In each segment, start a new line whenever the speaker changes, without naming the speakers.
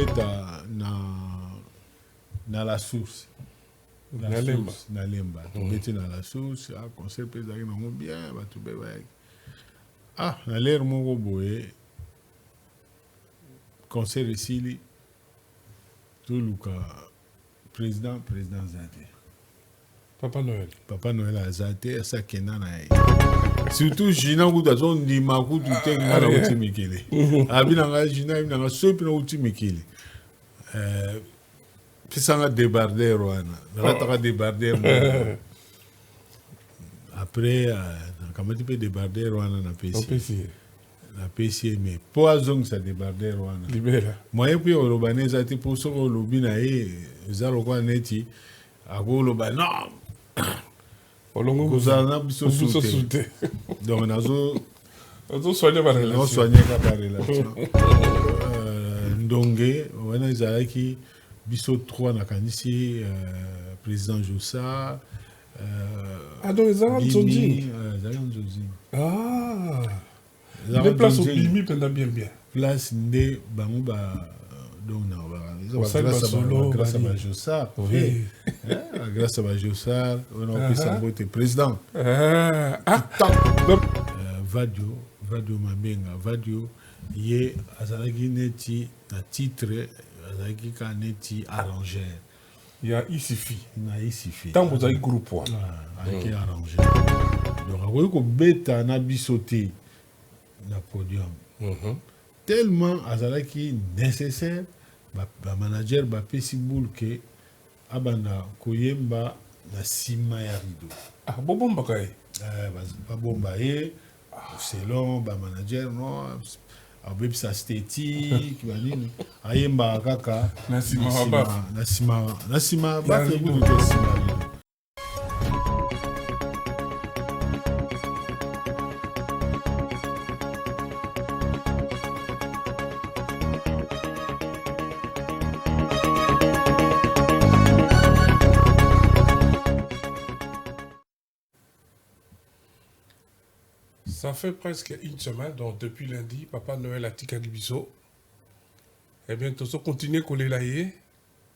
Kobeta na La Source.
La Na Lemba.
Na Lemba. Tobeti na La Source, ah, concert mpe ezalaki nango bien, bato mpe bayaki. Ah, na l'heure moko boye, concert esili, toluka président, président aza te.
Papa Noël.
Papa Noël aza te, asi akenda na ye. Surtout Gina kutu azondima kutu te nga nauti mikili. Abi na ngai Gina, abi na ngai soki mpe nauti mikili. Pesanga débardeur wana. Nalataka débardeur moko. Après nakamati mpe débardeur wana napesi.
Opesi ye.
Napesi ye, mais mpo azongisa débardeur wana.
Libela.
Moyen mpe oloba ne eza te, mpo soki olobi na ye eza lokola neti akoloba non,
Olongo
kozala na biso
biso
su
su
te.
Te.
Donc nazo
Ozosoigne ba relation.
Nazosoigne kaka relation. Ndonge wana ezalaki biso trois, nakanisi président Josa,
Ah, donc ezalaka
Bimi,
Nzonzi.
Ezalaki Nzonzi.
Ah.
Ezalaka
Nde place
Nzonzi.
obimi mpenza bien bien.
Place nde bango ba donc na eza
Osali
ba grâce
basolo,
grâce à
bani.
ba Jossart. Grâce à ba Jossart wana opesa mbote président.
Ah, ah. Donc,
Vadio, Vadio Mabenga, Vadio ye azalaki neti na titre, azalaki kaka neti arrangeur.
Ya Isifi.
Na Isifi.
Ntango bozalaki groupe wana.
Ah, azalaki arrangeur. Donc akoki kobeta na biso te na podium. Tellement azalaki nécessaire, ba manager bapesi boule ke abanda koyemba na nsima ya rideau.
Ah, bobombaka ye.
Babomba ye selon ba manager, non, abebisa esthétique banini, ayembaka kaka
Na nsima ya baffle.
Na nsima
Ya
baffle
rideau.
Kutu te, nsima ya rideau.
Ça fait presque une semaine, donc depuis lundi, Papa Noël atikaki biso. Eh bien, tozo continuer kolela ye,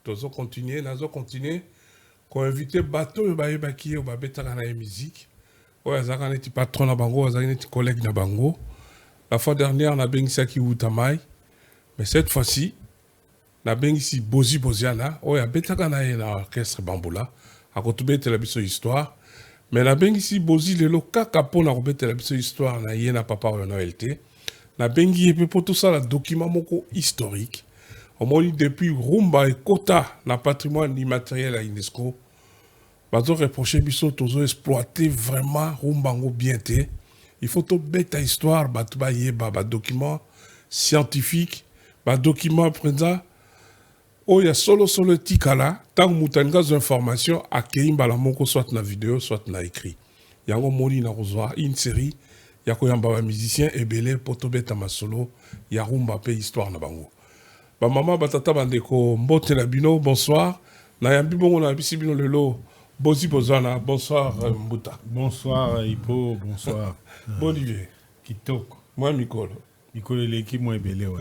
tozo continuer, nazo continuer koinviter bato oyo bayebaki ye, oyo babetaka na ye musique, oyo azalaka neti patron na bango, oyo azalaki neti collègue na bango. La fois dernière, nabengisaki Wuta Mai, mais cette fois-ci, nabengisi Bozi Boziana, oyo abetaka na ye na orchestre Bamboula, akotobetela biso histoire. Mais nabengisi Bozi lelo kaka mpona kobetela biso histoire na ye na papa oyo Noël te. Nabengi ye mpe mpo tosala document moko historique. Omoni, depuis rumba ekota na patrimoine immatériel ya UNESCO, bazoreproche biso tozoexploite vraiment rumba yango bien te. Il faut tobeta histoire, bato bayeba badocument scientifique, badocument mpenza oyo ya solosolo etikala. Ntango moto alingi azwa information, akei mbala moko soit na video, soit na écrit. Yango moni na kozwa une série ya koyamba bamusicien ebele mpo tobeta masolo ya rumba mpe histoire na bango. Bamama, batata, bandeko, mbote na bino, bonsoir. Nayambi bongo na bisi bino lelo Bozi Bozwana. Bonsoir, mbuta.
Bonsoir Ipo, bonsoir.
Bolivier.
Kitoko.
Mwa mikolo.
Mikolo eleki mwa ebele wa.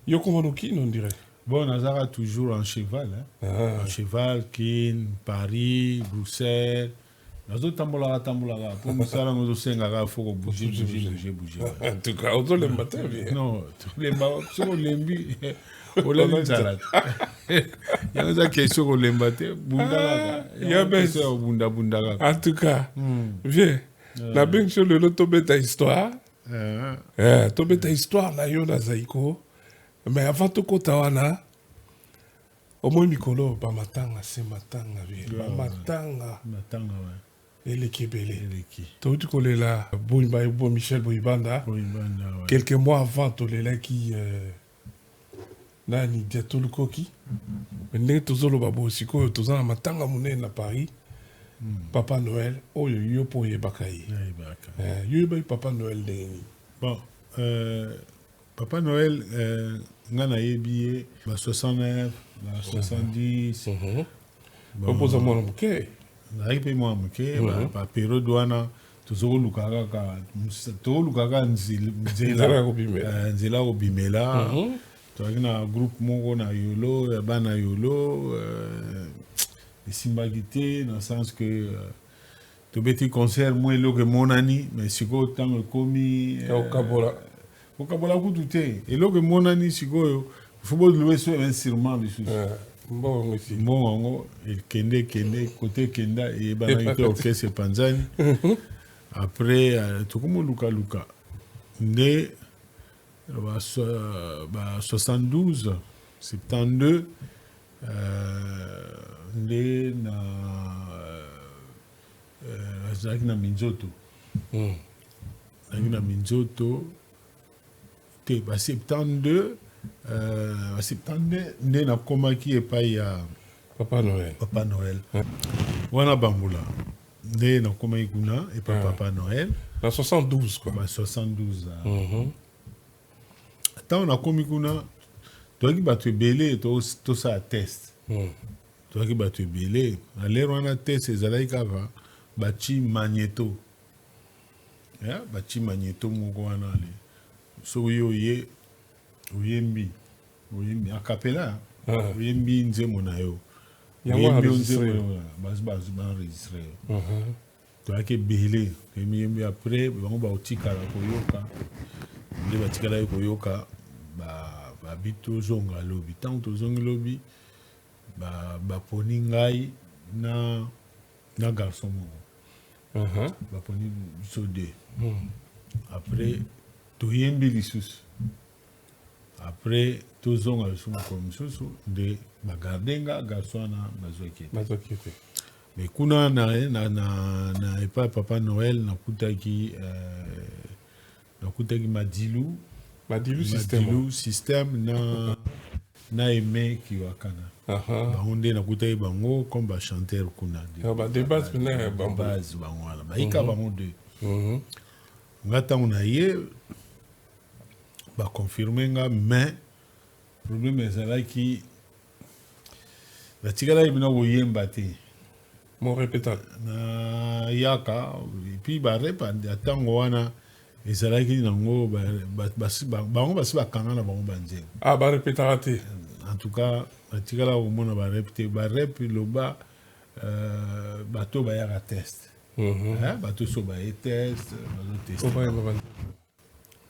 Yo komona okini, on dirait.
Bon, nazaka toujours en cheval, hein.
Ah.
En cheval, Kin, Paris, Bruxelles, nazotambolaka tambolaka mpo mosala yango ezosengaka fo kobouge, bouge, bouge, bouge.
En tout cas, ozolemba te bien.
Non, tolemba soki olembi, olali nzala te. Yango eza question kolemba te, bunda kaka.
Ya bes.
Question ya kobundabunda kaka.
En tout cas, vieux, nabengi yo lelo tobeta histoire. Tobeta histoire na yo na Zaiko. Mais avant tokota wana, omoi mikolo bamatanga se matanga, vieux, bamatanga
matanga wa
eleki ebele.
Eleki.
Touti kolela Boyimba, bo Michel Boyibanda.
Boyibanda, ouais.
Quelques mois avant tolelaki nani, Diatolukoki. Me ndenge tozoloba boye sikoyo, toza na matanga monene na Paris, Papa Noël oyo yo mpo oyebaka ye.
Nayebaka.
Yo oyebaki Papa Noël ndenge nini?
Bon, Papa Noël, nga nayebi ye ba 69, ba 70. Bon,
opoza mwana moke.
Nazalaki mpe mwana moke. Bapériode wana tozokoluka kaka, tokoluka kaka nzela
Nzela ya kobimela.
Nzela ya kobimela. Tozalaki na groupe moko na Yolo, ya bana Yolo, esimbaki te na sens que tobeti concert mwa eloko emonani, mais sikoyo ntango ekomi
Ya kokabola.
Kokabola kutu te, eloko emonani, sikoyo fo bolouer so instrument lisusu.
Mbongo esi.
Mbongo yango ekende, ekende kote ekenda eyebanaki te, orchestre epanzani. Après tokomi olukaluka nde ba 72 72 nde na azalaki na minzoto. Azalaki na minzoto te, ba 72, ba 72 nde nakomaki epai ya
Papa Noël.
Papa Noël wana, bambula nde nakomaki kuna epai Papa Noël.
Na 72 quoi.
Ba 72. Ntango nakomi kuna, toyaki bato ebele tosala test. Toyaki bato ebele na lere wana. Test ezalaki kaka batie magnéto, batie magnéto moko wana ale soki yo oye, oyembi, oyembi a cappella, oyembi nzembo na yo, oyembi yo nzembo, baenregistrer yo. Toyaki ebele, toyembi yembi. Après bango baotikala koyoka nde batikalaki koyoka, babi tozonga lobi. Ntango tozongi lobi, baponi ngai na garçon moko. Baponi biso deux. Après toyembi lisusu, après tozonga lisusu mokolo mosusu nde bagarder nga, garçon wana bazwaki
ete. Bazwaki te.
Mais kuna na epai Papa Noël nakutaki Madilu.
Madilu Système.
Madilu Système na Aimé Kiwakana. Bango nde nakutaki bango comme bachanteur kuna.
Ba base pena.
Base bango wana bayika bango deux. Nga ntango na ye baconfirmer nga, mais problème ezalaki natikalaki bina koyemba te.
Mo répéta.
Na yaka et puis barep ya ntango wana ezalaki nango bango basi bakanga na bango banzembo.
Ah, barépétaka te.
En tout cas natikala komona barep te. Barep loba bato bayaka test. Bato so baye test, bazotester,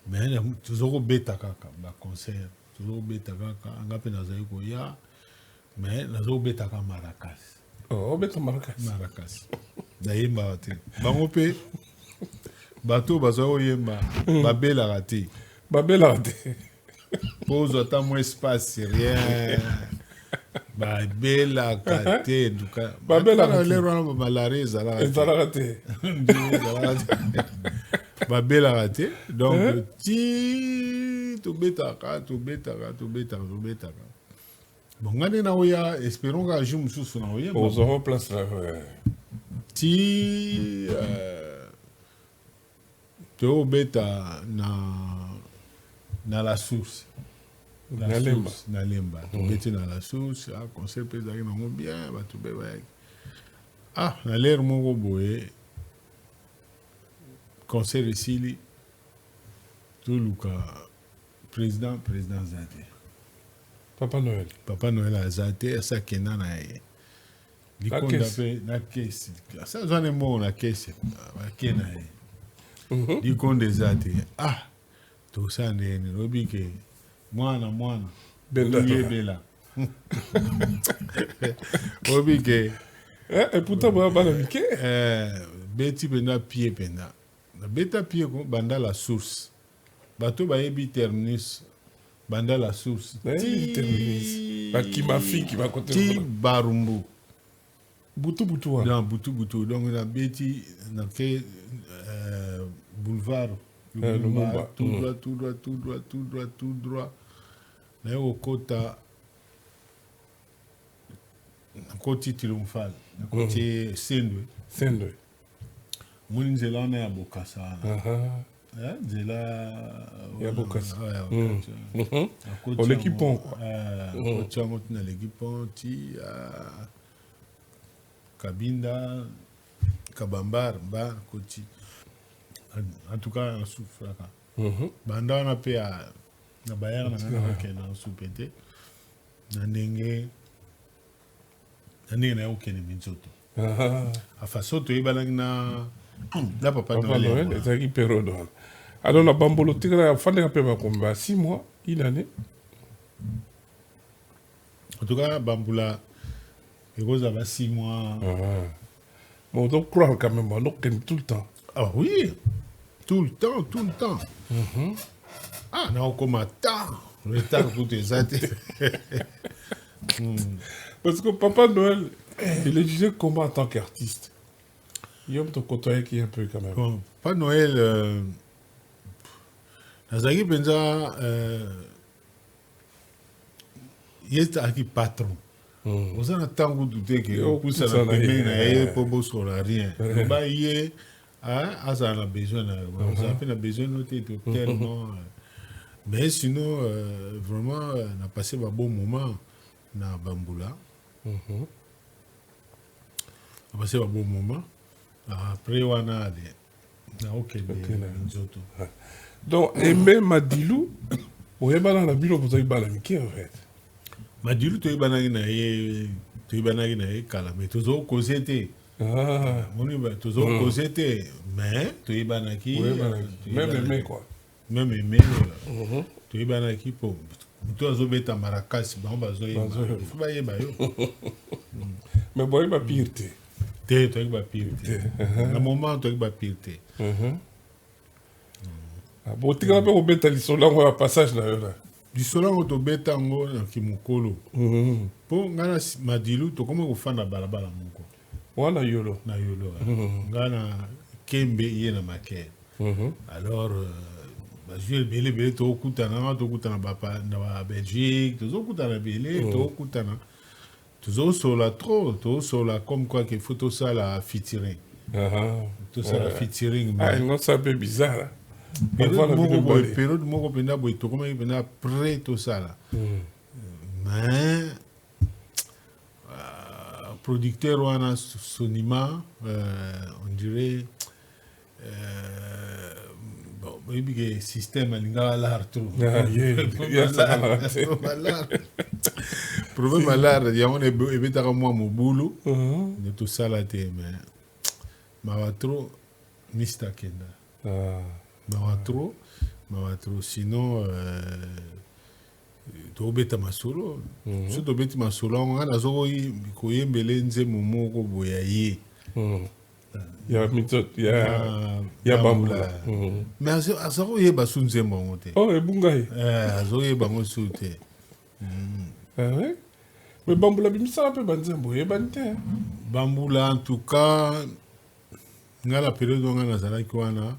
mais toza kobeta kaka baconcert, toza kobeta kaka. Nga mpe nazali koya, mais naza kobetaka maracas.
Obeta maracas.
Maracas, nayembaka te. Bango mpe bato baza koyemba babelaka te.
Babelaka te.
Mpo ozwa ata mwa espace, rien, babelaka te ntuka.
Babelaka te.
Lero wana bamalaria ezalaka.
Ezalaka te.
Babelaka te. Donc ti tobetaka, tobetaka, tobetaka, tobetaka. Bon, nga nde naoya, espérons kaka jour mosusu na oyemba.
Ozwa place na.
Ti toyobeta na La Source.
Na Lemba.
Na Lemba tobeti na La Source. Ah, concert mpe ezalaki nango bien, bato mpe bayaki. Ah, na lere moko boye concert esili, toluka président, président aza te.
Papa Noël.
Papa Noël aza te, asi akenda na ye likonda mpe na kesi, asi azwa ne mbongo na kesi, ake na ye. Likonda eza te. Ah, tosala ndenge nini? Oyebi ke mwana mwana yebela, oyebi ke.
Et pourtant boya bana mike.
Beti mpenza pied mpenza, nabeta pied banda La Source. Bato bayebi terminus, banda La Source
bakima fiki bakote.
Ti Barumbu.
Butu butu wana.
Non, butu butu. Donc nabeti, nake boulevard
Lumumba,
tout droit, tout droit, tout droit, tout droit, tout droit, naye kokota, nakoti Triomphal, nakoti Sendwe.
Sendwe.
Moni nzela wana ya Bokasa wana, nzela
ya Bokasa. Oleki pont quoi.
Nakoti yango ti naleki pont ti Kabinda, Kabambar mba koti. En tout cas nasufraka banda wana mpe. Na bayaka na ngai nakokende na supe te, na ndenge naye kokende minzoto. Afaso toyebanaki na Papa
Noël. Ezalaki période wana. Alors na Bambolo, tikala afandaka mpe bakomba ba 6 mois, une année?
En tout cas, bambula ekozala ba 6 mois.
Ah. Bon, donc croire quand même, donc tout le temps.
Ah oui, tout le temps, tout le temps. Ah, nakokoma ta retard kutu eza te.
Parce que Papa Noël, il est jugé comment en tant qu'artiste? Yo moto côtoyaki un peu quand même.
Bon, Papa Noël, nazalaki mpenza, ye azalaki patron. Oza na ntango kutu te ke opusana pembeni na ye mpo bosola rien. Loba ye azala na besoin na yo, ozala mpe na besoin no te tellement. Mais sinon, vraiment, na passé ba bon moment na bambula. Na passé ba bon moment. Après wana, ale naokende nzoto.
Donc Aimé Madilu, oyebana na bino, bozali bana mike en fait.
Madilu, toyebanaki na ye, toyebanaki na ye kala, mais tozokoze te. Moni, tozokoze te, mais toyebanaki.
Même Aimé quoi.
Même Aimé, toyebanaki mpo moto azobeta marakasi, bango bazoyeba, ifo bayeba yo.
Mais boyeba pire te?
Te, toyaki bapire te. Na moment toyaki bapire te.
Botikala mpe kobeta lisolo yango ya passage na yo na?
Lisolo yango tobeta yango na kimokolo, mpo ngai na Madilu tokóma kofanda balabala moko.
Wana Yolo?
Na Yolo. Ngai na Kembe, ye na Makere. Alors bazwi ebele ebele, tokutana nga, tokutana na Babelgique, tozokutana ebele, tokutana, tozosola trop, tozosola comme quoi qu'il faut tosala featuring, tosala featuring.
Ngo ça mpe bizarre.
Période moko boye, période moko mpenza boye, tokomaki mpenza prêt tosala, mais producteur wana Sonima, on dirait, bon, oyebi ke système alingaka l'art trop. Problème ya l'art yango ebetaka mwa mobulu nde tosala te. Mais mawa trop, Mr Kenda, mawa trop, mawa trop. Sinon, tobeta masolo. So tobeti masolo yango, ngai nazo koyembele nzembo moko boye ya ye.
Ya mitoto ya bambula.
Mais aza koyeba su nzembo yango te.
Oh, ebunga ye.
Azoyeba yango su te.
Mais bambula bimisala mpe banzembo oyebani te.
Bambula, en tout cas, ngai na période wana nazalaki wana,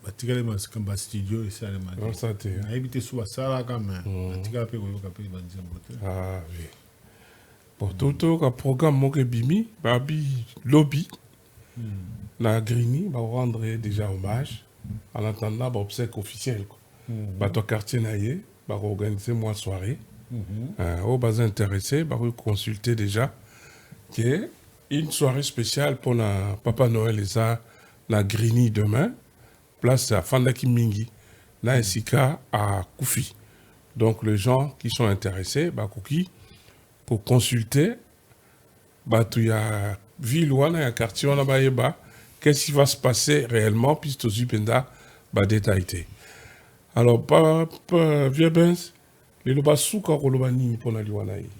batikali makambo ya studio esalema te. Nayebi te so basalaka, mais batikala mpe koyoka mpe banzembo te.
Ah oui, bon, toyoka programme moko ebimi, babi lobi na Grigny barendre déjà hommage, en attendant baobsèque officiel quoi. Bato ya quartier na ye bakoorganiser mwa soirée. Oyo baza intéressé bakoki consulter déjà ke une soirée spéciale mpona Papa Noël eza na Grigny demain, place afandaki mingi na esika akufi. Donc les gens qui sont intéressés bakoki koconsulter bato ya ville wana, ya quartier wana, bayeba qu'est-ce qui va se passer réellement, puisque tozwi mpenza badétail te. Alors pa vieux Benz, lelo basuka koloba nini mpona liwa na ye?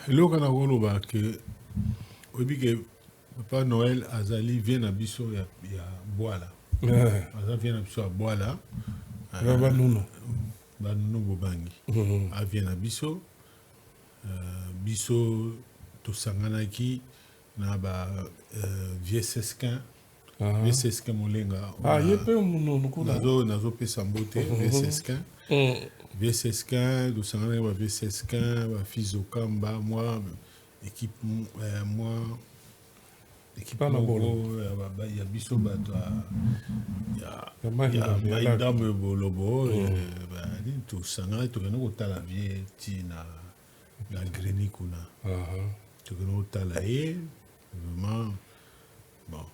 Eloko na koloba ke oyebi ke Papa Noël azali vieux na biso ya Bwala, aza vieux na biso ya Bwala.
Banunu.
Banunu bobangi. Avieux na biso, biso tosanganaki na ba vieux Sesquin, vieux Sesquin Molenga.
Ah, ye mpe monunu kuna.
Nazopesa mbote vieux Sesquin, vieux Sesquin. Tosanganaki ba vieux Sesquin, bafils Okamba, mwa équipe, mwa équipe moko ya biso bato ya mai ndambo bolobo. Tosangana, tokende kotala vieux ti na Grigny kuna. Tokende kotala ye vraiment. Bon,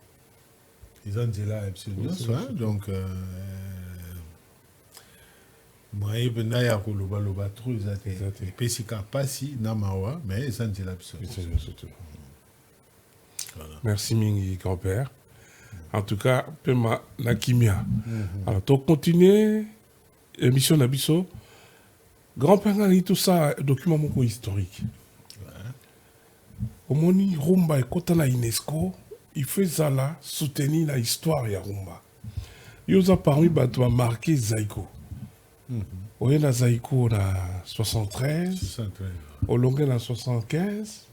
eza nzela ya biso nyonso. Donc Moyen mpenza ya kolobaloba trop eza te. Epesi ka mpasi na mawa, mais eza nzela biso.
Biso nyonso te. Merci mingi, grand-père. En tout cas, pema na kimia. Alors, to continuer émission na biso. Grand-père, ngai tout ça document moko historique. Omoni, rumba ekota na UNESCO, il faut ezala soutenir na histoire ya rumba. Yo oza parmi bato bamarqué Zaiko. Oye na Zaiko na 73,
73.
Olonge na 75,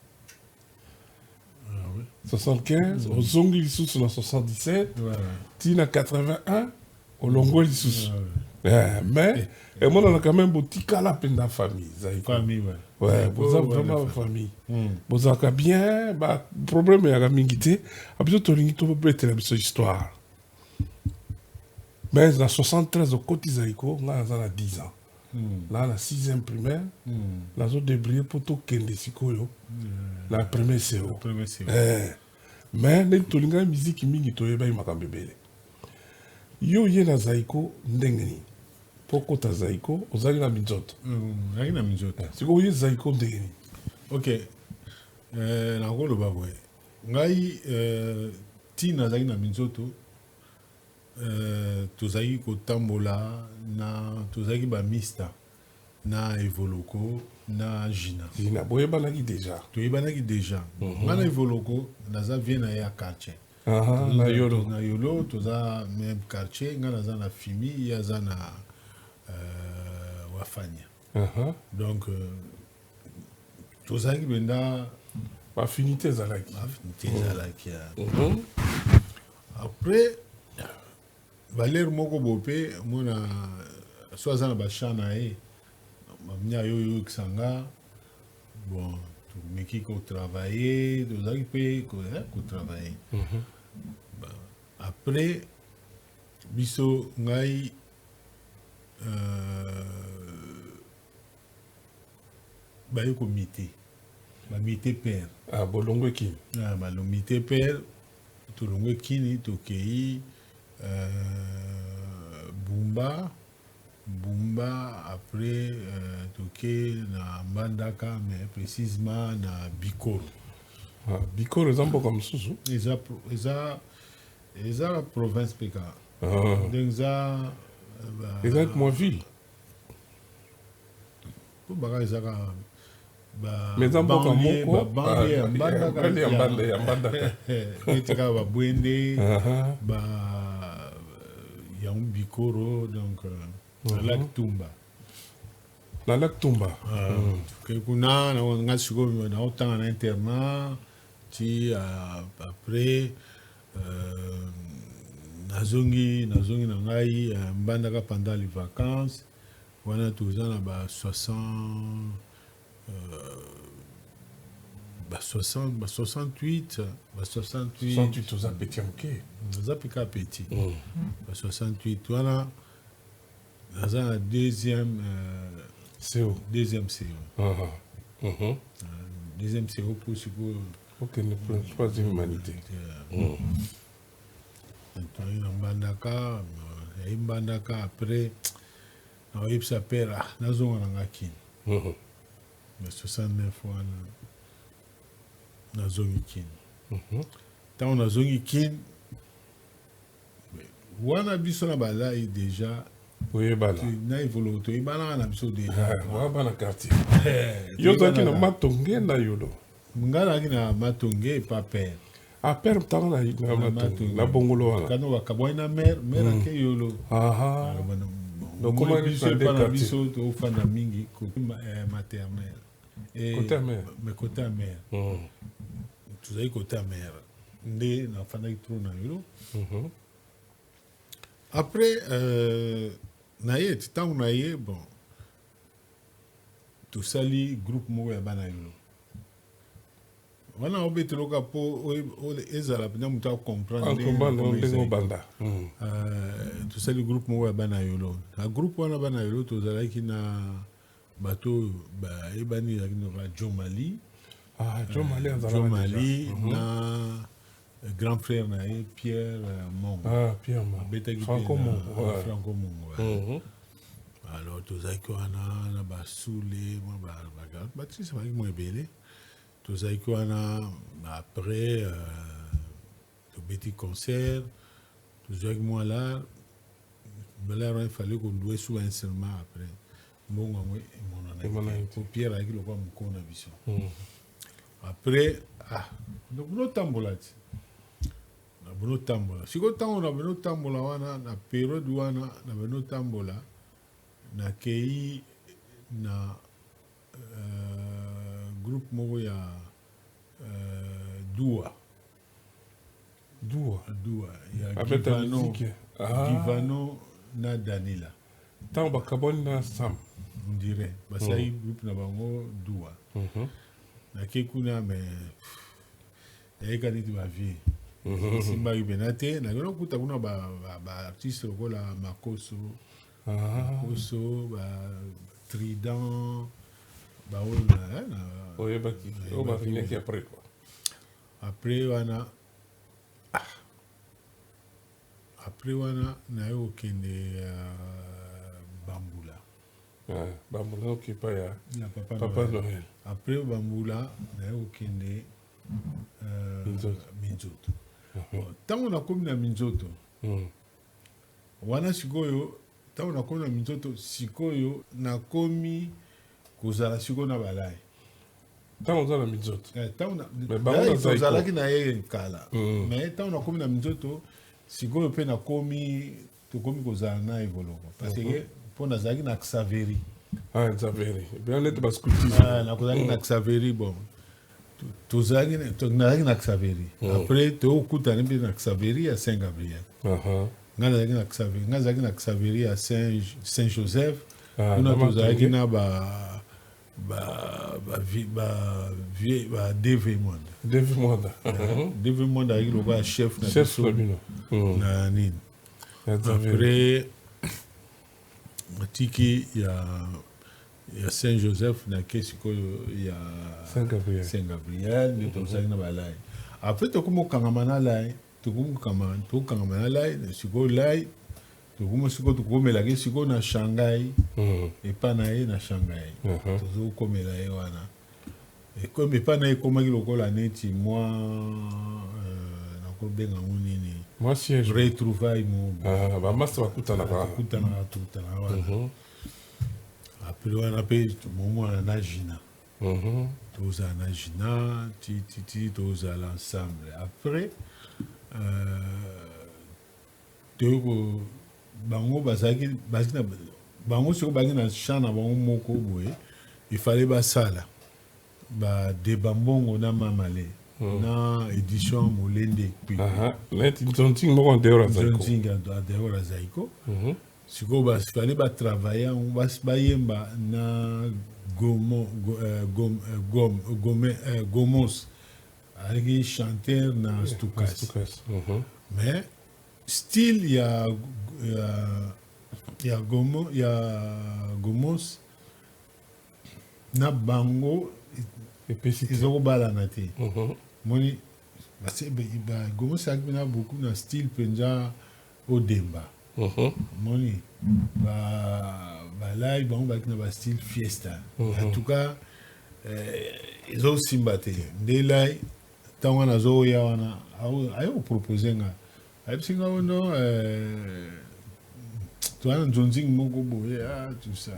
Ah, oui.
75, ozongi lisusu na 77, ti na 81 olongwe lisusu.
Ah,
Eh, mais emonana quand même botikala mpenza famille Zaiko.
Famille, ouais.
Ouais, boza
ouais,
vraiment
la
famille. Bozalaka bien, baproblème eyaka mingi te. Abiso tolingi tobetela biso histoire. Mais na 73 okoti Zaiko, ngai naza na 10 ans, naa na 6e primaire, nazodébrouiller mpo tokende sikoyo na premier CO.
Premier CO.
Eh, mais ndenge tolingaki miziki mingi, toyebaki makambo ebele. Yo ye na Zaiko ndenge nini? Mpo kota Zaiko ozali na minzoto.
Nazalaki na minzoto.
Sikoyo oye Zaiko ndenge nini?
Ok, nakoloba boye, ngai ntina nazalaki na minzoto, tozalaki kotambola na, tozalaki bamista na Evoloko na Gina.
Gina, boyebanaki déjà?
Toyebanaki déjà. Nga na Evoloko, naza vieux na ye ya quartier.
Aha, na Yolo.
Na Yolo, toza même quartier. Nga naza na Fimi, ye aza na Wafania. Donc tozalaki mpenza
Baaffinité ezalaki.
Affinité ezalaki ya. Après valeur moko boye mpe mona so aza na bachamp na ye, bamia yo oyokisa nga. Bon, tomeki kotravailler, tozalaki mpe kotravailler. Après biso, ngai baye komite, bamite père.
Ah, bolongo ekini.
Ah, balomite père, tolongwe kini, tokei Bumba. Bumba, après toke na Mbandaka, mais précisément na Bikoro.
Ah, Bikoro eza mboka mosusu?
Eza province mpe kaka.
Ah.
Ndenge eza
Eza mwa ville.
Po baka ezaka
Mais eza mboka moko.
Babanlieue ya
Ah,
Mbandaka.
banlieue ya Mbandaka.
Neti kaka Babwende,
Aha.
ba yango Bikoro, donc na lac Tumba.
Na lac Tumba.
Toke kuna nga sikoyo naotanga na internat ti après nazongi na ngai Mbandaka pendant les vacances. Wana toza na ba 60, ba 60, ba 68, ba 68.
68, oza petit ya moke.
Naza mpe kaka petit. Ba 68 wana naza na deuxième
CO.
Deuxième CO.
Aha.
Deuxième CO mpo sikoyo
Okende troisième humanité.
Toyei na Mbandaka, naye Mbandaka. Après nakoyebisa père: ah, nazonga na nga Kini. Na 69 wana nazongi Kini. Ntango nazongi Kini wana, biso na balai déjà.
Oyebana.
Na Evoloko toyebanaka na biso déjà.
Oya bana quartier. Yo ozalaki na Matonge, na Yolo?
Nga nazalaki na Matonge epa père.
Ah, père tanga na Matonge, na Bongolo wana.
Kano bakabwani na mare, mare ake Yolo.
Donc, comment
biso
nde
epa na
quartier?
Biso tofanda mingi côté maternel.
Côté ya mare.
Mais côté ya mare, tozali côté ya mare nde nafandaki trop na Yolo. Après na ye ti ntango na ye, bon, tosali groupe moko ya bana Yolo wana. Obeteloka mpo ezala mpenza moto acomprendre ndenge
Akomba
nakoma
ndenge
ezali.
obanda.
Tosali groupe moko ya bana Yolo. Na groupe wana bana Yolo, tozalaki na bato oyo bayebani, ezalaki na Jomali.
Ah, Jomali azalaka
Jomali
déjà.
Na grand frère na ye Pierre Mongo.
Ah, Pierre Mongo.
Abetaki mpe
Franco Mongo, ouais.
Franco Mongo, ouais. Alors tozalaki wana na basule, mwa baartiste bazalaki mwa ebele. Tozalaki wana, après tobeti concert, tozwaki mwa lar balare wana. Efale kolouer su instrument. Après mbongo yango emonanaki te, po Pierre ayaki lokola mokolo na biso. Après, ah, donc notambola ti na bino tambola. Sikoyo ntango na bino tambola wana, na période wana na bino tambola, nakei na groupe moko ya Dua.
Dua.
Dua ya
Abeta
Givano.
musique. Ah.
Givano na Danila.
Ntango bakabwani na Sam.
On dirait basali groupe na bango Dua. Nakei kuna, mais yayeka neti bavie esimbaki mpena te. Nakei nakuta kuna baartiste lokola Makoso. Makoso, ba Trident, baoyo
Oyebaki oyo baregnaki après quoi.
Après wana, ah, après wana naye kokende Bambula.
Ah, Bambula, okepa ya
na Papa,
Papa
Noël.
Noël.
Après Bambula, naye kokende
Minzoto.
Minzoto. Bon, ntango nakomi na Minzoto wana sikoyo, ntango nakomi na Minzoto sikoyo, nakomi kozala sikoyo na balai.
Ntango oza na Minzoto.
Eh, ntango
Mais bango na Zaiko.
tozalaki na ye kala, mais ntango nakomi na Minzoto sikoyo mpe nakomi, tokomi kozala na Evoloko, parce que mpo nazalaki na Xaveri.
Ah, Xaveri bien, neti bascoutisme.
Ah, nakozalaki na Xaveri. Bon, tozalaki nazalaki na Xaveri. Après tokutani mpe na Xaveri ya Saint Gabriel. Ngai nazalaki na Xaveri, ngai nazalaki na Xaveri ya Saint Joseph.
Ah,
kuna
na
tozalaki
Matonge.
Na ba DV Mwanda.
Dv Mwanda.
DV Mwanda azalaki lokola chef na
chef
biso
na bino.
Na nini.
Ya Xaveri.
Après atiki ya Saint Joseph, nake sikoyo ya
Saint Gabriel.
Saint Gabriel nde tozalaki na balai. Après tokomi kokangama na lai, tokomi tokokangama na lai. Sikoyo lai tokomi sikoyo tokomelaki sikoyo na Shanghai, epa na ye na Shanghai. Tozokomela ye wana, ekomi epa na ye, ekomaki lokola neti mwa nakobenga ngo nini?
Mwa siège.
Retrouvaille mo.
Ah, bamasta bakutanaka wana.
Tokutanaka, tokutanaka wana. Après wana mpe momwana na Gina. Tozala na Gina ti ti ti tozala ensemble. Après toyoko bango bazalaki na bango sikoyo, bazalaki na champ na bango moko boye. Ifale basala badeba mbongo na Mamale na édition Molende Kpi.
Aha, neti nzonzing moko en dehors ya Zaiko.
Nzonzingi adehors ya Zaiko. Sikoyo bafale batravaille yango, bayemba na Gomo, Go, euh, Gom, euh, Gom, Gome, Gomos, azalaki chanteur na Stukas.
Stukas.
Mais style ya Gomos na bango
Epesi te.
Eza kobalana te. Moni Gomos azalaki mpena beaucoup na style mpenza odemba. Moni balai bango bazalaki na bastyle fiesta. En tout cas ezosimba te. Nde lai ntango wana azoya wana, aye kopropose nga, ayebisi nga ono toza na nzonzingi moko boye, ah, tout ça,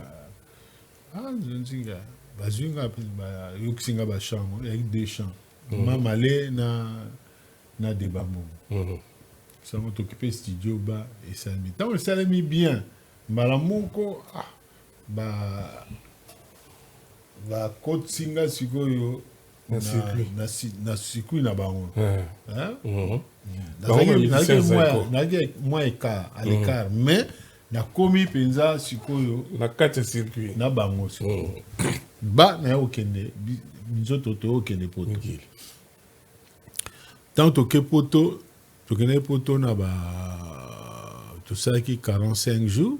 ah, nzonzingi, ah. Bazwi nga, bayokisi nga bachant, eyaki deux chants, Mamale na Deba Mbongo. Sango tokipe studio, ba esalemi. Ntango esalemi bien, mbala moko, ah, ba bakotisi nga sikoyo
Na circuit.
Na circuit na bango. Hein?
Bango ba musicien Zaiko.
Nazalaki mwa écart, à l'écart, mais nakomi mpenza sikoyo
na kati ya circuit.
Na bango sikoyo. Ba naye kokende nzoto, toyokende Poto.
Mikili.
Ntango toke Poto, tokendeki Poto na ba, tosalaki 45 jours.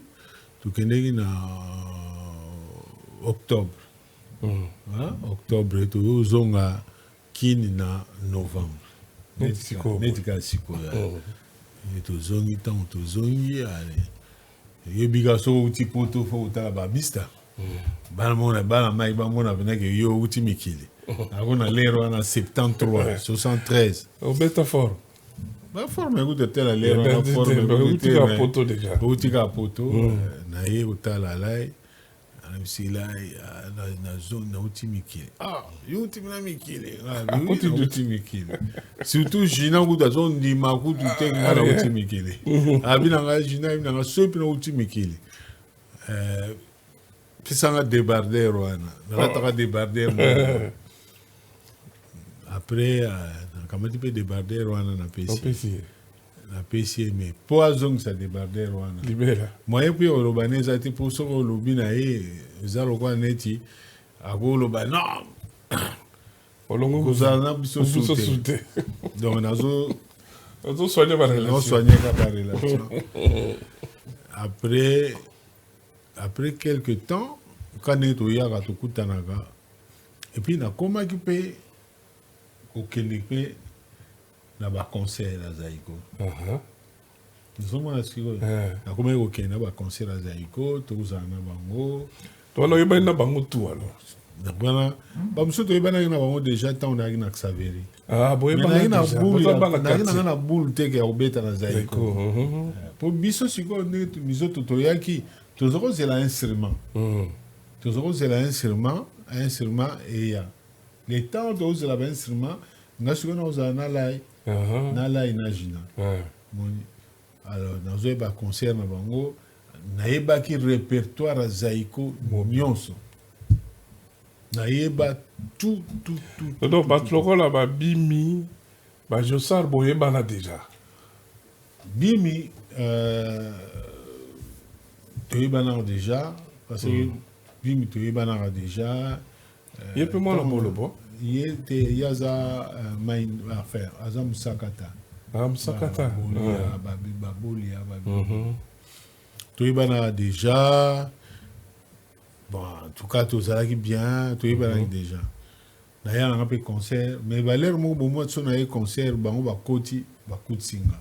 Tokendeki na octobre. Hein? Octobre, tozonga Kini na novembre.
Neti sikoyo.
Neti kaka sikoyo. E tozongi, ntango tozongi, ale Yebi kaka soki outi Poto, faut kotala bamista bana mona, bana mai bamona mpenake yo outi mikili. Ako na l'heure wana 73, 73.
Obeta fort.
Baforme ekuta tela l'heure wana, forme.
Outi kaka Poto déjà.
Outi kaka Poto. Naye kotala Lai, nayebisi Lai na zone nauti mikili. Ah, yo uti na mikili? Nauti mikili. Surtout Gina kutu azondima kutu te nga nauti mikili. Abi na ngai, Gina ayebi na ngai soki mpe nauti mikili, pesanga débardeur wana nalataka, débardeur. Après nakamati mpe débardeur wana, napesi, napesi ye. Mais mpo azongisa débardeur wana,
libela.
Moyen mpe oloba ne eza te, mpo soki olobi na ye, eza lokola neti akoloba non, kozala na biso su te. Donc nazo
ozosoigne barelation.
Nazosoigne kaka barelation. Après quelque temps, ka ndenge toyaka, tokutanaka, et puis nakomaki mpe kokende mpe na baconcert ya Zaiko. Nazomona sikoyo nakomaki kokende na baconcert ya Zaiko, tokozala na bango.
Wana oyebani na bango tout alors?
Wana bamosusu toyebanaki na bango déjà ntango nayaki na Xaveri.
Nayaki
nanga na bule teke ya kobeta na Zaiko, mpo biso sikoyo ndenge mizoto toyaki, toza kozela instrument, toza kozela instrument, instrument eya. Le temps tozela bainstrument, nga sikoyo nakozala na Lai, na Lai na Gina. Moni, alors nazoyeba concert na bango, nayebaki répertoire ya Zaiko nyonso, nayeba tout, tout, tout.
Donc bato lokola babimi, bajosar, boyebana déjà?
Bimi, toyebanaka déjà, parce que bimi toyebanaka déjà.
Ye mpe mwana Molobo?
Ye te, ye aza mai, enfin aza mosakata.
Ah, mosakata.
Babolia, toyebanaka déjà. Bon, en tout cas tozalaki bien, toyebanaki déjà. Naya nanga mpe concert, mais balere moko bomwa so naye concert, bango bakoti, bakutisi nga.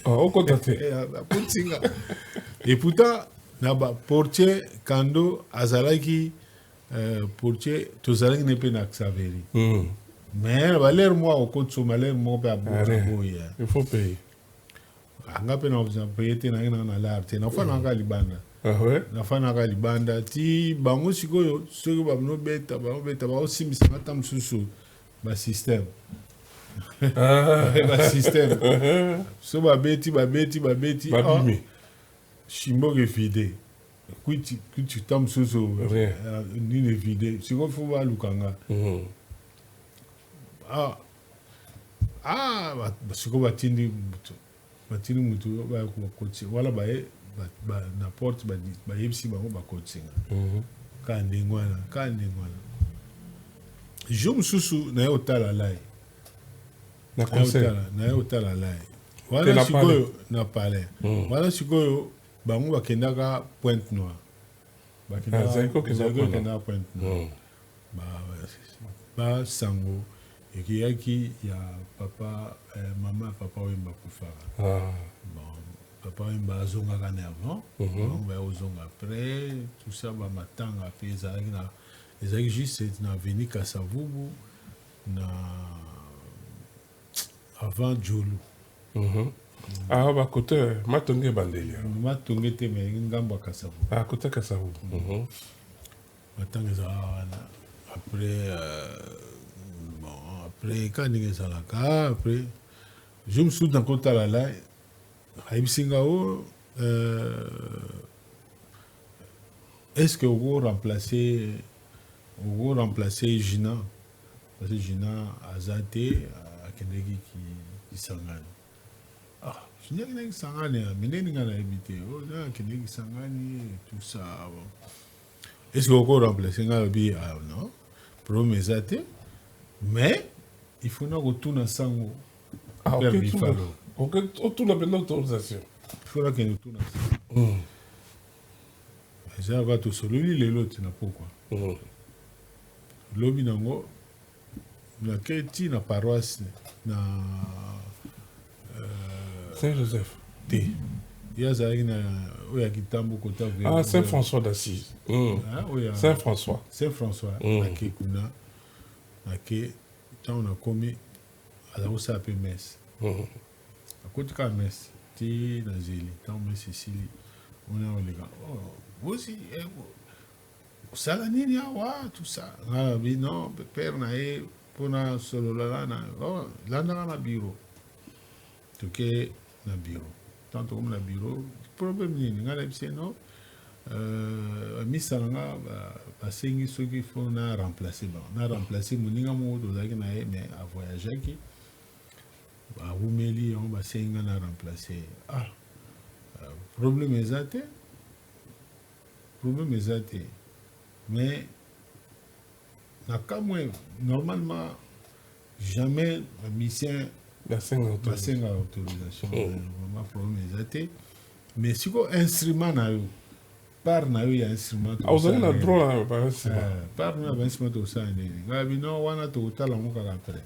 Okota te?
Bakutisi nga. Et pourtant na baportier Kando azalaki portier, tozalaki ne mpe na Xaveri. Mais na balere moko akokotisa, malere moko mpe aboya.
Il faut payer.
Anga mpe na paye te, nange nanga na lar te, nafanaka libanda. Nafanaka libanda ti bango sikoyo soki banobeta, banobeta, baosimbisanga ata mosusu basystème, basystème. So babeti, babeti, babeti,
babimi.
Shimboka evide, kwiti kwiti ta mosusu nini evide. Sikoyo faut balukanga. Ah ah, sikoyo batindi mutu, batindi mutu bakoti wana, baye na porte, bayebisi bango, bakotinga kaka ndenge wana, kaka ndenge wana. Jour mosusu naye otala Lai. Naye otala Lai wana sikoyo na palais wana. Sikoyo bango bakendaka Pointe Noire, bakendaka Pointe Noire, basango ekeyaki ya papa, mama ya Papa Wemba akufaka. Bon, Papa Wemba azongaka na avant, bango baya kozonga après tout ça. Bamatanga mpe ezalaki na, ezalaki juste na avenue Kasavubu, na avant Jolu.
Ah, bakote Matonge ebandeli.
Matonge te, mais ngambo ya Kasavubu.
Ah, kote Kasavubu.
Matanga ezalaka wana. Après bon, après ka ndenge ezalaka, après jour mosusu nakotala Lai, ayebisi nga o est ce que oko remplacer, oko remplacer Gina, parce que Gina aza te, akendeki Kisangani. Ah, Gina akendeki Kisangani, mais ndenge nga nayebi te, akendeki Kisangani, tout ça. Bon, est ce que oko remplacer nga? Alobi: ah non, problème eza te, mais il faut na kotuna sango.
Ah,
Père Bifalo.
Otuna mpenza autorisation?
Il faut nakende kotuna sango. Eza kaka tosololi lelo ti na pokwa, lobi nango nake ti na paroisse na
Saint Joseph.
Te. Ye azalaki na oyo ya Kitambo kota.
Ah, Saint François d'Assise.
Oyo
Saint François.
Saint François. Nake kuna, nake, ntango nakomi, aza kosala mpe messe. Akoti kaka messe ti na zeli. Ntango messe esili, ona oleka: "Oh, bosi osala nini awa?" Tout ça. Nga nabi: "Non, père na ye mpona solola na oh, landaka na bureau." Toke na bureau. Ntango tokomi na bureau: "Problème nini?" Nga nayebisi ye: "Non, misa na nga basengi soki faut na remplacer bango, na remplacer moninga moko tozalaki na ye, mais avoyageaki, awumeli yango, basengi nga na remplacer." "Ah, problème eza te, problème eza te, mais na kamwe, normalement jamais bamusicien basenga autorisation. Vraiment, problème eza te, mais sikoyo instrument na yo, part na yo ya instrument."
Ozali na droit na bainstrument.
"Part na yo ya bainstrument, tokosala nini?" Ngai bino wana tokotala yango kaka après.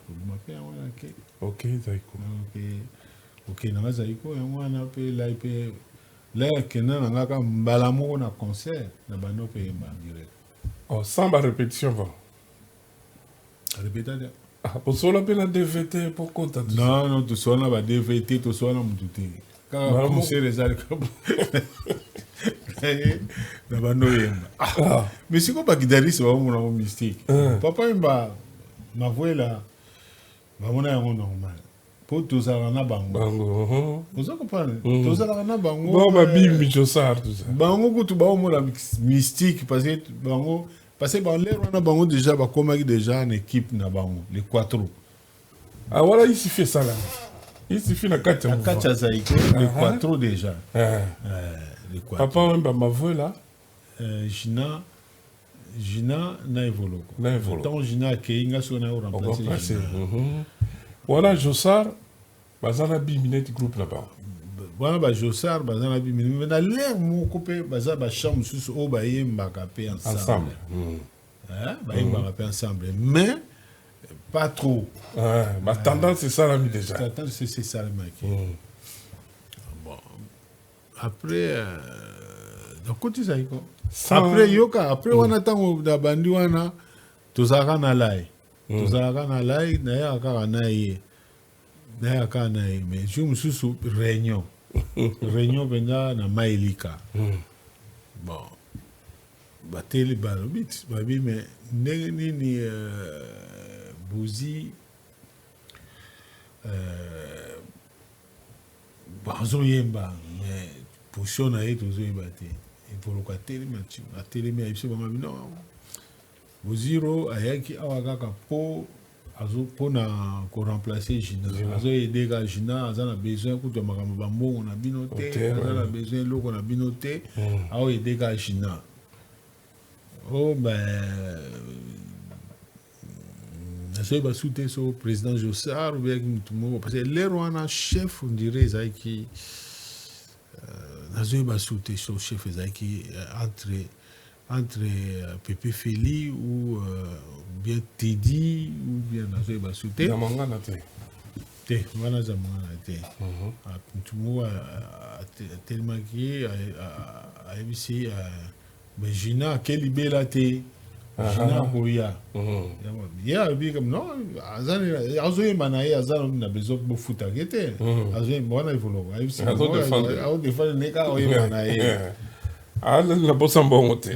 Kobima mpe yango wana ke.
Ok, Zaiko.
Ok, nanga Zaiko yango wana mpe lai mpe lai akenda na nga kaka mbala moko na concert na bando mpe yemba direct.
Oh, sans barépétition va?
Répéta te.
Bosola mpe na DVT po kota?
Non, tosola na ba DVT, tosola na mutu te. Kaka concert ezali na bando oyemba. Mais sikoyo baguitariste bamona yango mystique. Papa yemba Mavuela, bamona yango normal mpo tozalaka na bango. Oza comprendre? Tozalaka na bango.
Babimbi Josar, tout ça.
Bango kutu baomona mystique parce que bango, parce que balere wana bango déjà bakomaki déjà na équipe na bango, les Quattro.
Ah, wana il suffit esalama, il suffit na kati.
Ya na kati ya Zaiko, les Quattro déjà. Les Quattro.
Papa Wemba, Mavuela.
Gina, Gina na Evoloko.
Na Evoloko.
Ntango Gina akei, nga soki na yo remplace Gina.
Wana Josar baza na bimi neti groupe na bango.
Wana bajosar baza na bimi, mais na lere moko mpe baza bachamp mosusu oyo bayembaka mpe ensemble. Bayembaka mpe ensemble, mais pas trop.
Batendance esalami déjà.
Tendance esalamaki. Bon, après nakoti Zaiko. Après, yoka, après wana, ntango na bandi wana, tozalaka na lai, tozalaka na lai, nayaka kaka na ye, nayaka kaka na ye. Mais jour mosusu, réunion mpenza na Maelika. Bon, bateli, balobi, babi: "Mais ndenge nini Bozi bazoyemba, mais position na ye tozoyeba te?" Evoluka, atelemi, atelemi, ayebisi bango bino: "Boziro ayaki awa kaka mpo mpona koremplacer Gina, azoaider kaka Gina. Aza na besoin kutu ya makambo bambongo na bino te, aza na besoin eloko na bino te, aoaider kaka Gina." O ben, nazoyeba su te so président Josar obeyaki motu moko, parce que lere wana chef, on dirait ezalaki, nazoyeba su te so chef ezalaki entre Pepe Feli ou bien Teddy ou bien, nazoyeba su te.
Mangana te?
Te, wana aza mongana te. Motu moko atelemaki, ayebisi: "Mais Gina ake libela te, Gina akoya." Ye alobi: "Non, azoyemba na ye, aza na besoin bofutaka te, azoyemba." Wana Evoloko ayebisi, aodéfendre ne kaka oyemba na ye.
Na bosa mbongo te.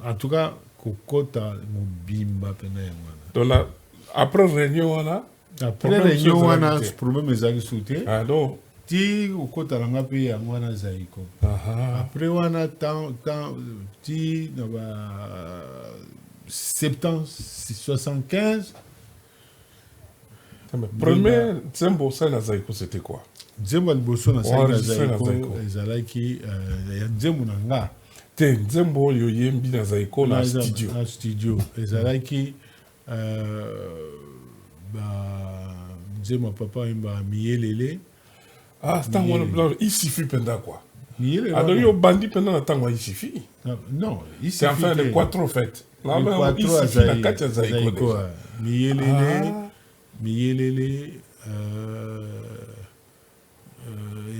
En tout cas, kokota mobimba mpena yango wana.
Donc après réunion wana?
Après réunion wana, problème ezalaki su te.
Ah, donc
ti kokota na nga mpe yango wana Zaiko. Après wana, ti na ba 70, 75.
Premier nzembo osali na Zaiko, c'était quoi?
Nzembo ya liboso nasali na Zaiko ezalaki ya nzembo na nga.
Te, nzembo oyo oyembi na Zaiko na studio.
Na studio ezalaki ba nzembo ya papa oyemba, Miyelele.
Ah, ntango wana il suffit mpenza quoi. Alors yo obandi mpenza na ntango ya il suffit?
Non.
C'est enfin le Quattro fait.
Le
Quattro na kati ya Zaiko.
Miyelele, Miyelele.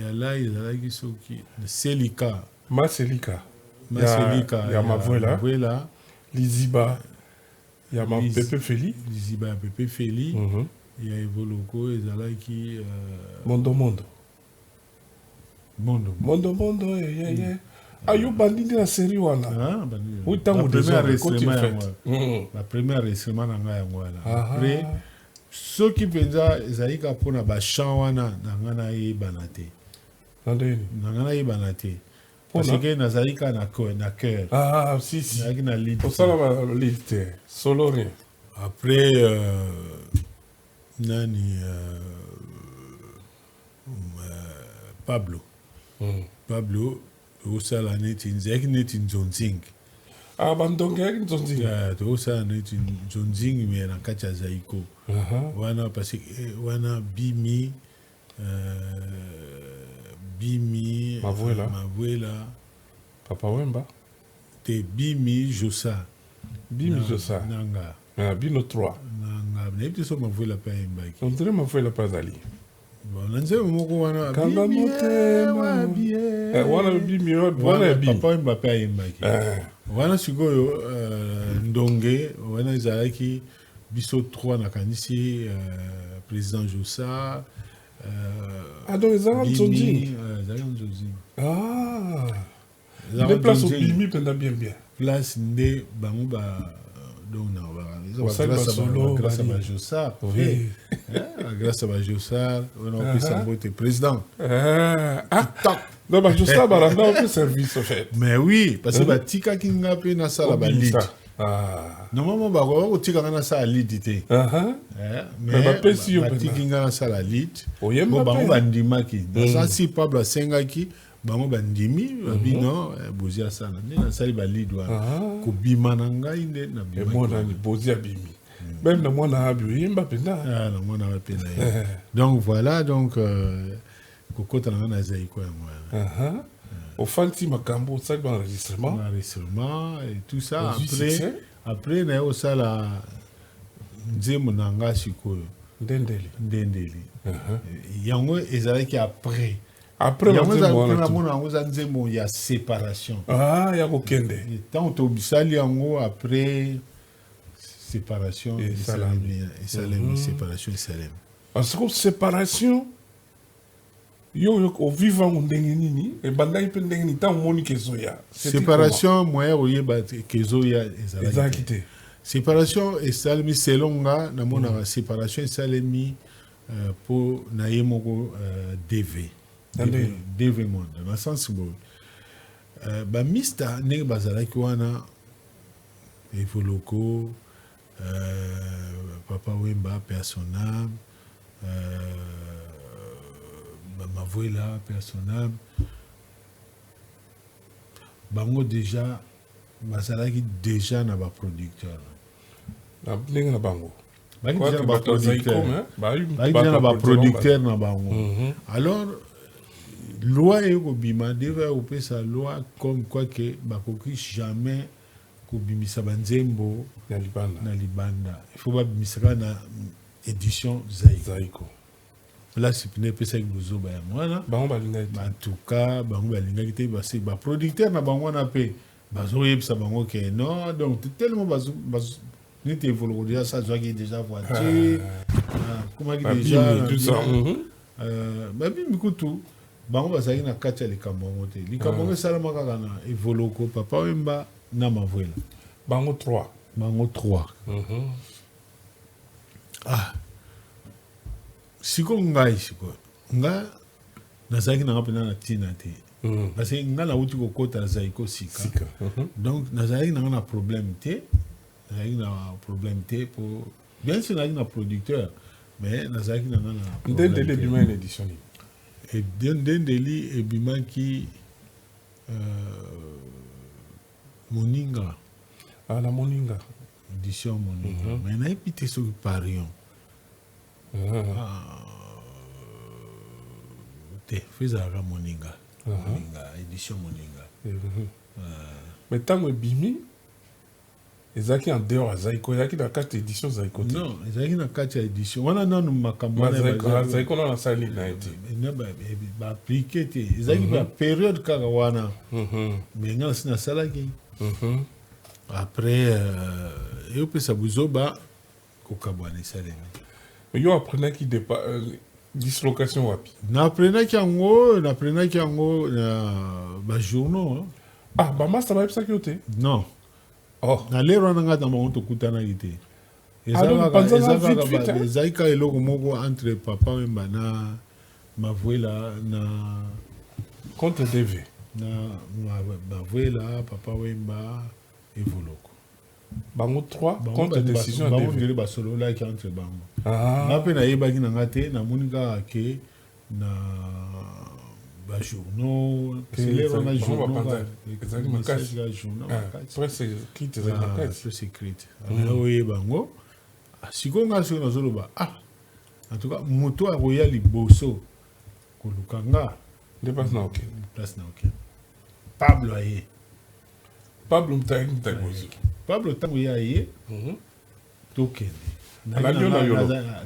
Ya Lai ezalaki soki Selika.
Maselika.
Maselika.
Ya Mavuela.
Mavuela.
Liziba ya Pepe Feli.
Liziba ya Pepe Feli. Ya Evoloko ezalaki
Mondo Mondo.
Mondo
Mondo Mondo, ye ye. Ah, yo bandi nde na série wana?
Ah, bandi.
Oui, ntango
ba premier enregistrement na ngai yango wana. Après, soki mpenza ezali kaka mpona bachant wana, na ngai nayebana te.
Na ndeni?
Na ngai nayebana te, parce que nazali kaka na chœur.
Ah, si si.
Nazalaki na lead.
Osala ba lead te, solo, rien.
Après, nani, Pablo. Pablo tokosala neti ezalaki neti nzonzing.
Ah, bandonge yaki nzonzing.
Tokosala neti nzonzing, mais na kati ya Zaiko wana, parce que wana Bimi, Bimi.
Mavuela.
Mavuela.
Papa Wemba.
Te, Bimi, Josa.
Bimi, Josa.
Nanga.
Ah, bino 3.
Nanga, nayebi te so Mavuela mpe ayembaki.
On dirait Mavuela mpe azali.
Bon, na nzembo moko wana.
Kanga motema wana, Bimi wana ya Bimi.
Papa Wemba mpe ayembaki wana. Sikoyo, ndonge wana ezalaki biso 3, nakanisi président Josa.
Ah, donc ezalaka nzonzing.
Ezalaki nzonzing.
Ah, nde place obimi mpenza bien bien.
Place nde bango ba, donc na grâce à Bajosar, grâce à Bajosar wana, opesa mbote président.
Ah, donc Bajosar balanda mpe service, en fait.
Mais oui, parce que batikaki nga mpe nasala balead. Normalement bakoka kotika nga nasala lead te,
mais bapesi yo.
Batiki nga nasala lead. Bo bango bandimaki nasasi. Pablo asengaki, bango bandimi, babi non, Bozi asala. Nde nasali balead wana, kobima na ngai nde.
Emonani, Bozi abimi même na mwana abi, oyemba mpenza.
Na mwana wapi na ye. Donc voilà, donc kokota na ngai na Zaiko yango wana.
Ofandi makambo, osali baenregistrement.
Enregistrement et tout ça. Après naye kosala nzembo na nga sikoyo.
Ndendeli.
Ndendeli yango ezalaki après.
Après.
Yango namona yango eza nzembo ya séparation.
Ah, ya kokende.
Ntango tosali yango après séparation, esalemi séparation, esalemi.
Parce que séparation, yo ovivre yango ndenge nini? Ebandaki mpe ndenge nini ntango omoni ke ezoya?
Séparation, moyen koyeba ke ezoya
ezalaki te.
Séparation esalemi, selon nga namonaka, séparation esalemi mpo na ye moko DV DV Monde, na sens boye, bamista ndenge bazalaki wana, Evoloko, Papa Wemba personnable, Mavuela personnable, bango déjà bazalaki déjà na baproducteur.
Na ndenge na bango.
Bazalaki déjà na baproducteur, bazalaki déjà na baproducteur na bango. Alors loi eyi kobima, deva ya kopesa loi comme quoi ke bakoki jamais kobimisa banzembo
na libanda.
Na libanda, il faut babimisa kaka na édition Zaiko.
Zaiko.
Place pene epesaki bozoba yango wana.
Bango balingaki te.
En tout cas bango balingaki te, basi baproducteur na bango wana mpe bazoyebisa bango ke non. Donc tellement bazo neti Evoloko déjà sa azwaki déjà voiture, akomaki déjà.
Babimi, tout ça.
Babimi kutu, bango bazalaki na kati ya likambo yango te. Likambo yango esalama kaka na Evoloko, Papa Wemba na Mavuela.
Bango 3.
Bango 3. Ah, sikoyo ngai, sikoyo nga nazalaki nanga mpena na ntina te, parce que nga nauti kokɔta Zaiko sika.
Sika.
Donc nazalaki nanga na problème te, nazalaki na problème te po bien sûr nazalaki na producteur, mais nazalaki nanga na problème
Ndendeli
te.
ebima na édition nini?
Ndendeli ebimaki Moninga.
Ah, na Moninga.
Édition Moninga, mais nayebi te soki Parion. Te, fo ezalaka Moninga. Moninga, édition Moninga.
Mais ntango ebimi Ezalaki en dehors ya Zaiko, ezalaki na kati ya édition Zaiko te?
Non, ezalaki na kati ya édition wana. Nanu makambo wana
Zaiko nano asali na ye te.
Baappliquer te. Ezalaki bapériode kaka wana, mais nga nasi nasalaki. Après eyopesa buzoba, kokabwana esalemi.
Yo apprenaki dislocation wapi?
Napprenaki yango na bajournaux.
Ah, bamaster bayebisaki yo te?
Non.
Oh.
Na lero wana, ngai na bango tokutanaki te. Ezalaki kaka eloko moko entre Papa Wemba na Mavuela na
Contre DV.
Na Mavuela, Papa Wemba, Evoloko.
Bango trois contre décision.
Bango ndele basololaki entre bango. Nga mpe nayebaki na nga te. Namoni kaka ke na bajournaux.
Presse
écrite oyeba yango. Sikoyo nga soki nazoloba, ah, en tout cas moto akoya liboso koluka nga.
Nde place na okende.
Place na okende. Pablo aye.
Pablo moto ayaki, moto liboso.
Pablo, ntango ye aye, tokende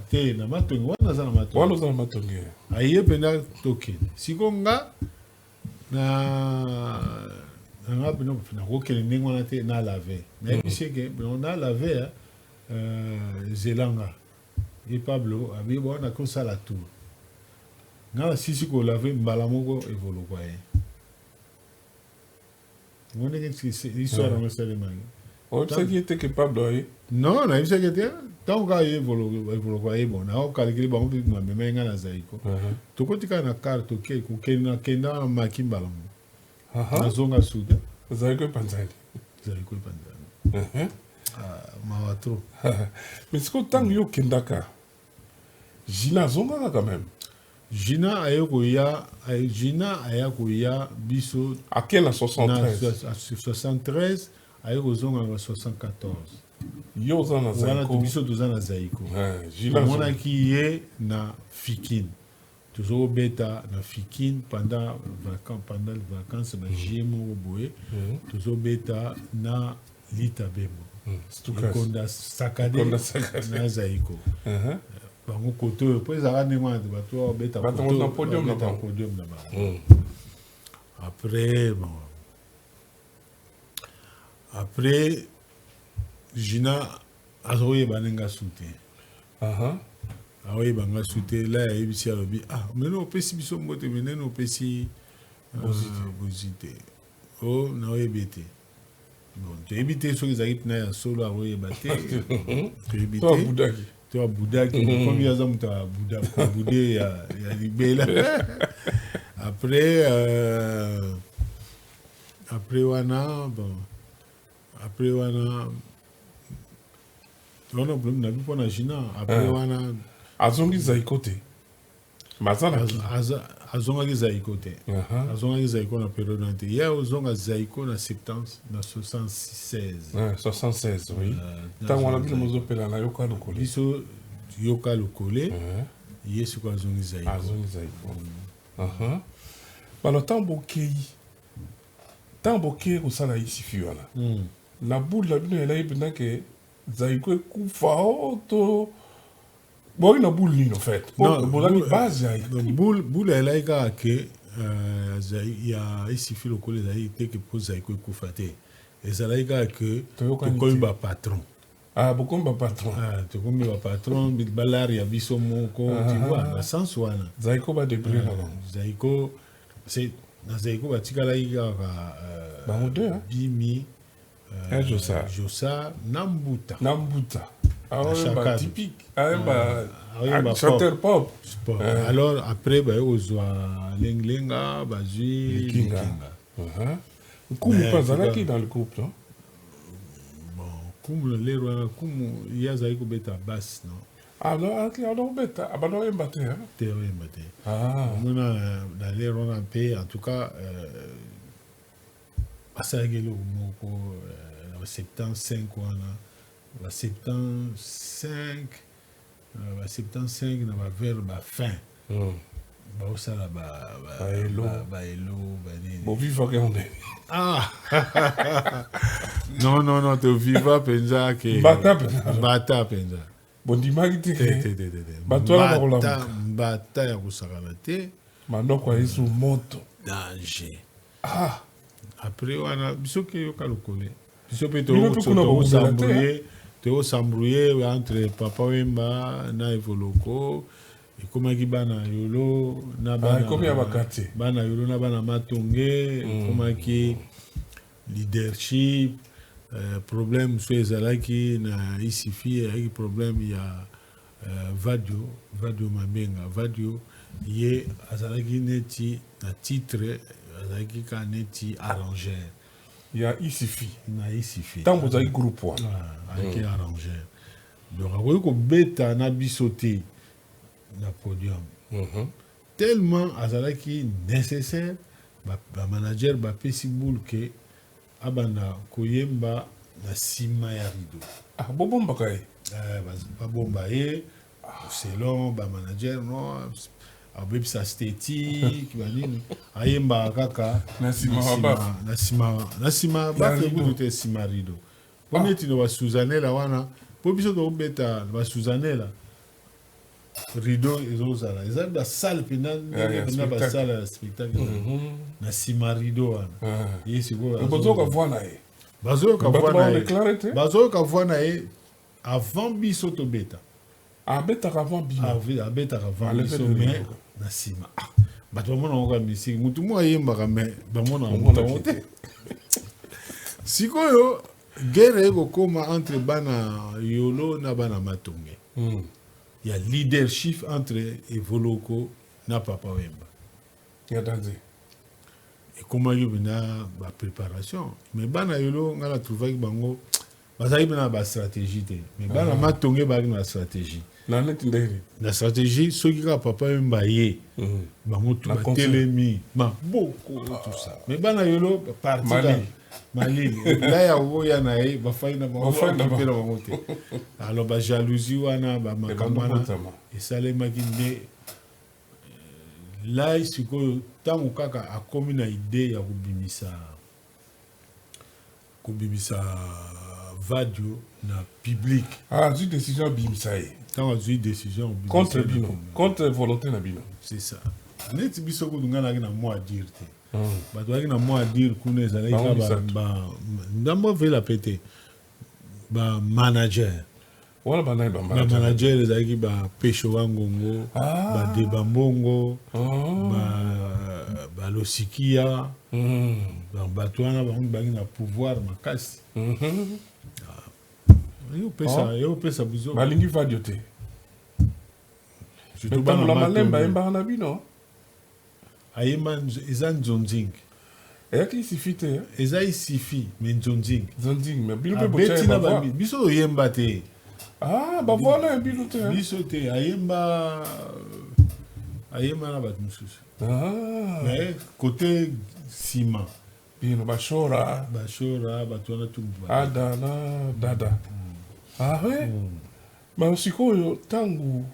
te na Matonge wana, aza na Matonge.
Wana oza na Matonge.
Aye mpenza, tokende. Sikoyo nga na nanga mpena nakokende ndenge wana te. Na lave, nayebisi eke na lave, zelanga ye. Pablo abi bo nakosala tour. Nga nasisi kolave, mbala moko Evoloko ye. Ngo ndenge histoire yango esalemaki.
Oyebisaki ye te ke Pablo aye?
Non, nayebisaki te. Ntango kaka ye Evoloko aye, bon, naokalikili bango mpe bamemai ngai na Zaiko. Tokoti kaka na car, toke kokende. Nakenda wana maki mbala mo, nazonga sude.
Zaiko epanzani.
Zaiko epanzani, mawa trop.
Mais sikoyo, ntango yo okendaka, Gina azongaka quand même?
Gina aye koya, Gina aya koya biso.
Ake na 73?
Na 73, aye kozonga na 74.
Yo oza na Zaiko.
Biso toza na Zaiko. Tomonaki ye na Fikin, tozobeta na Fikin pendant vacance, bajuillet moko boye. Tozobeta na Lita Bembo, Ekonda Sakade na Zaiko. Bango kote oyo, mpo ezalaka ndenge wana te, bato babeta
podium
na podium na bango. Après, bon, après Gina azoyeba ndenge asu te, aoyeba nga su te. La ayebisi, alobi: "Ah, mene opesi biso mbote, menene opesi bozi te." O naoyebi te. Bon, toyebi te soki ezalaki mpena ya solo, akoyeba te, toyebi te to abudaki, komi aza moto abude ya libela. Après wana, bon, après wana wana problème na bi mpona Gina. Après wana
Azongi Zaiko te?
Azongaki Zaiko te. Azongaki Zaiko na période wana te. Ye ozonga Zaiko na 70, na 76.
76, oui. Ntango wana bino mozopela na Yoka Lokole.
Biso Yoka Lokole, ye sikoyo azongi Zaiko.
Azongi Zaiko. Balo ntango bokei kosala Isifi wana, na boule na bino elaki mpenza ke Zaiko ekufa o to boyi na boule nini en fait? Bozalaki base ya
Boule elaki kaka ke ya Isifi lokola ezalaki te ke mpo Zaiko ekufa te. Ezalaki kaka ke tokomi bapatron.
Ah, bokomi bapatron.
Ah, tokomi bapatron, balare ya biso moko, tu vois, na sens wana.
Zaiko badébrouille na bango.
Zaiko, na Zaiko batikalaki kaka
bango deux.
Bimi,
Josa.
Josa na Mbuta.
Na Mbuta ayemba typique, ayemba chanteur pop.
Alors après baye kozwa Lengelenga, bazwi
Likinga. Nkumu mpe azalaki dans le groupe, non?
Bon, Nkumu na lero wana, Nkumu ye azalaki kobeta basse, non?
Ah non, abanda kobeta, abanda oyemba te?
Te, oyemba te. Omona na lero wana mpe, en tout cas basalaki eloko moko na ba 75 wana, ba 75, ba 75 na bavers bafin, baosala baelo, banini.
Bovivaka yango ndenge?
Ah. Non, non, non, toviva mpenza ke
Mbata mpenza.
Mbata mpenza.
Bondimaki te.
Te, te, te, te, te.
Bato wana
Mbata,
bakolamuka.
mbata ya kosakana te.
Manoko ya Yesu moto.
Danger.
Ah.
Après wana, biso ke Yoka Lokole, biso mpe
Bino mpe kuna bokobela te,
tokos'embrouiller, tokos'embrouiller entre Papa Wemba na Evoloko. Ekomaki bana Yolo na bana
Ekomi ya baquartier.
Bana Yolo na bana Matonge. Ekomaki leadership. Problème mosusu ezalaki na Isifi, ezalaki problème ya Vadio, Vadio Mambenga. Vadio, ye azalaki neti na titre, azalaki kaka neti arrangeur.
Ya Isifi.
Na Isifi.
Ntango bozalaki groupe wana.
Ah, azalaki arrangeur, donc akoki kobeta na biso te na podium. Tellement azalaki nécessaire, bamanager bapesi boule ke abanda koyemba na nsima ya rideau.
Ah, bobombaka ye.
Babomba ye selon bamanager, no abebisa esthétique, banini, ayembaka kaka
Na nsima ya baffle.
Na nsima, na nsima baffle.
Rideau.
Kutu te, nsima rideau, mpo neti na basuzanela wana, mpo biso tokobeta na basuzanela, rideau ezozala, eza basalle mpenza ndenge
Ya
mpenza
spectacle.
basalle ya spectacle, na nsima rideau wana. Ye sikoyo
Bozoyoka voix na ye.
Bazoyoka
Bato
voix na ye.
baodéclarer te.
Bazoyoka voix na ye avant biso tobeta.
Abetaka avant bino.
Abetaka avant
Alevé
biso
de
mais
rideau.
Na nsima. Ah, bato bamonaka kaka misiki, mutu moko ayembaka, mais bamonaka moto yango te. Sikoyo guerre ekokóma entre bana Yolo na bana Matonge ya leadership entre Evoloko na Papa Wemba.
Ya danze.
Ekomaki mpena bapréparation, mais bana Yolo, ngai natrouvaki bango bazalaki mpe na bastratégie te, mais bana Matonge bazalaki na bastratégie.
Na neti ndenge?
Na stratégie, soki kaka Papa Wemba ye, bango tu
Na concert.
batelemi maboko, tout ça, mais bana Yolo parti
Mali.
kaka malili la ya koya na ye, bafai na bango.
Bafai na
bakipe na bango te. Alors bajalousie wana, bamakambo wana
Ebandokotama.
esalemaki nde lai. Sikoyo ntango kaka akomi na idée ya kobimisa Vadio na public.
Ah, azwi décision abimisa ye.
Ntango azwi décision ya kobimisa
Contre
ye na
bino.
public.
Contre volonté na bino.
C'est ça. Neti biso kutu, ngai nayaki na mot à dire te. Bato bayaki na mot à dire kuna ezalaki
Bango
kaka
misato.
Ndambo vela pe te, bamanager.
Wana banani? Bamanager?
Bamanager ezalaki bapesho bangongo, badeba mbongo, balosikia. Donc bato wana, bango bangi na pouvoir makasi. Eyopesa biso.
Balingi Vadio te.
Surtout bana
Tambola malemba.
Matonge.
Ayembaka na bino.
Ayemba eza Nzonzing.
Eyaki Isifi te?
Eza Isifi, mais Nzonzing.
Nzonzing, mais bino mpe botia
Abeti
ye
na
bavoix.
Biso oyemba te.
Ah, bavoix na ya bino te?
Biso te, ayemba na bato mosusu. Mais côté nsima.
Bino bashora.
Bashora, bato wana tu.
Ada na Dada. Ah ouais. Mais sikoyo ntango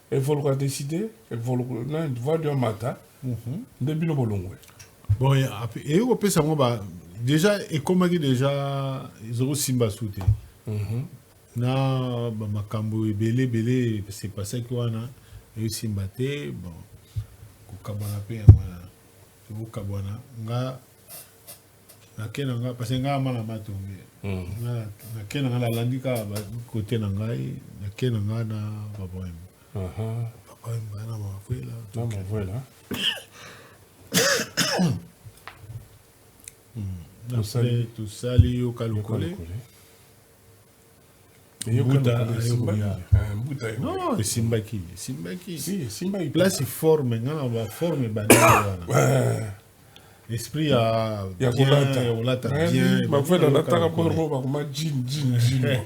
Evoluka décide, Evoluka na Vadio amata nde bino bolongwe.
Bon, eyi kopesa yango ba déjà ekomaki déjà ezokosimba su te na bamakambo ebele ebele sepasaki wana, eyosimba te. Bon, kokabwana mpe yango wana, tokokabwana. Nga nake na nga, parce que nga ama na Matonge. Nga nake na nga, nalandi kaka kote na ngai, nake na nga na Papa Wemba. Papa Wemba na Mavuela.
Na Mavuela.
Après tosali Yoka Lokole. Mbuta ayokoya.
Mbuta.
Non, esimbaki, esimbaki.
Si, esimbaki.
Place forme, nga na baforme bandenge wana, esprit ya
ya
bien,
kolata.
Ya kolata bien.
Mavuela alataka bongo, bakoma jean, jean, jean.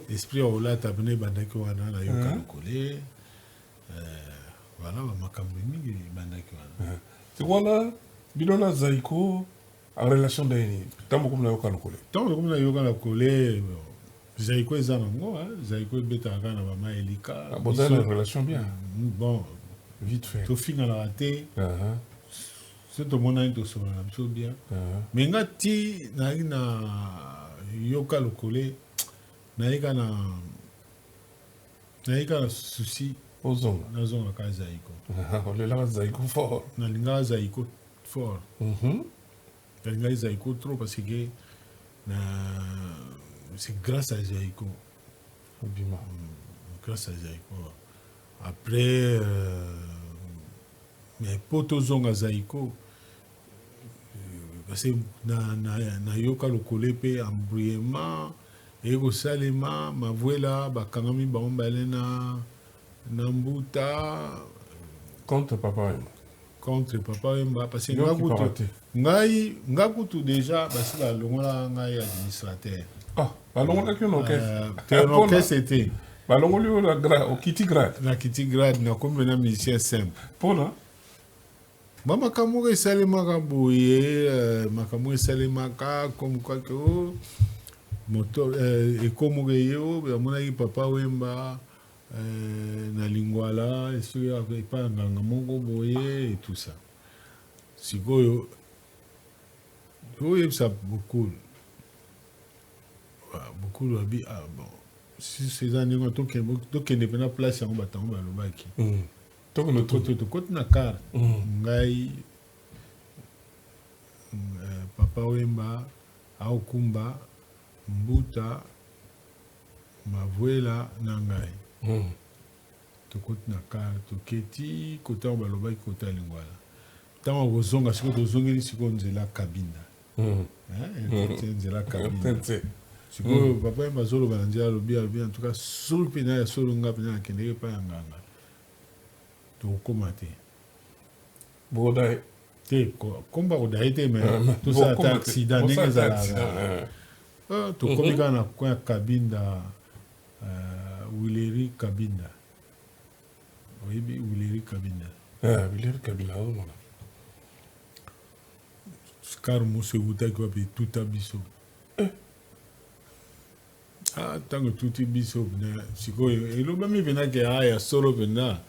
Esprit ya kolata pene ebandaki wana na Yoka Lokole. Voilà, bamakambo mingi ebandaki wana.
Ti wana bino na Zaiko en relation ndenge nini ntango bokomi na Yoka Lokole?
Ntango tokomi na Yoka Lokole, bon, Zaiko eza nango, hein, Zaiko ebetaka kaka na bama elika.
Bozali na relation bien?
Bon.
Vite fait.
Tofinganaka te. So tomonani, tosolola na biso bien. Mais nga ti nayaki na Yoka Lokole, nayeka na souci.
Ozonga.
Nazongaka Zaiko.
Olelaka Zaiko fort.
Nalingaka Zaiko fort. Nalingaki Zaiko trop parce que na c'est grâce à Zaiko.
Obima.
Grâce à Zaiko. Après mais mpo tozonga Zaiko, parce que nayoka Lokole mpe embrouillement eye kosalema, Mavuela bakangami bango mibale na Mbuta.
Contre Papa Wemba.
Contre Papa Wemba, parce que nga kutu, ngai nga kutu déjà basi balongolaka ngai administrateur.
Ah, balongolaki yo na orchestre?
Te, na orchestre te.
Balongoli yo na grade, okiti grade.
Nakiti grade, nakomi mena musicien simple.
Mpona?
Ba makambo moko esalemaka boye, makambo moko esalemaka comme quoi que o moto ekomoko eye o bamonaki Papa Wemba na Lingwala, soki epai ya nganga moko boye et tout ça. Sikoyo oyebisa Bokulu, Bokulu abi: "Ah bon, si eza ndenge, tokende mpena place yango." Bato yango balobaki. Tokoti na car, ngai, Papa Wemba aokumba, Mbuta, Mavuela na ngai. Tokoti na car, toketi kota yango balobaki, kota Lingwala. Ntango akozonga sikoyo, tozongeli sikoyo nzela Kabinda, nzela Kabinda. Sikoyo Papa Wemba azoloba na nzela, alobi: "En tout cas, soki mpena ya solo nga mpena nakendeki epai ya nganga, tokokóma te."
Bodaye.
Te, komba kodaye te, mais tosala ata accident ndenge ezalaka. Tokomi kaka na coin ya Kabinda, Wileri Kabinda. Oyebi Wileri Kabinda?
Wileri Kabinda, azomona.
Car moso ewutaki wapi, etuta biso. Ntango etuti biso mpena, sikoyo elobami mpena ke a ya solo mpenza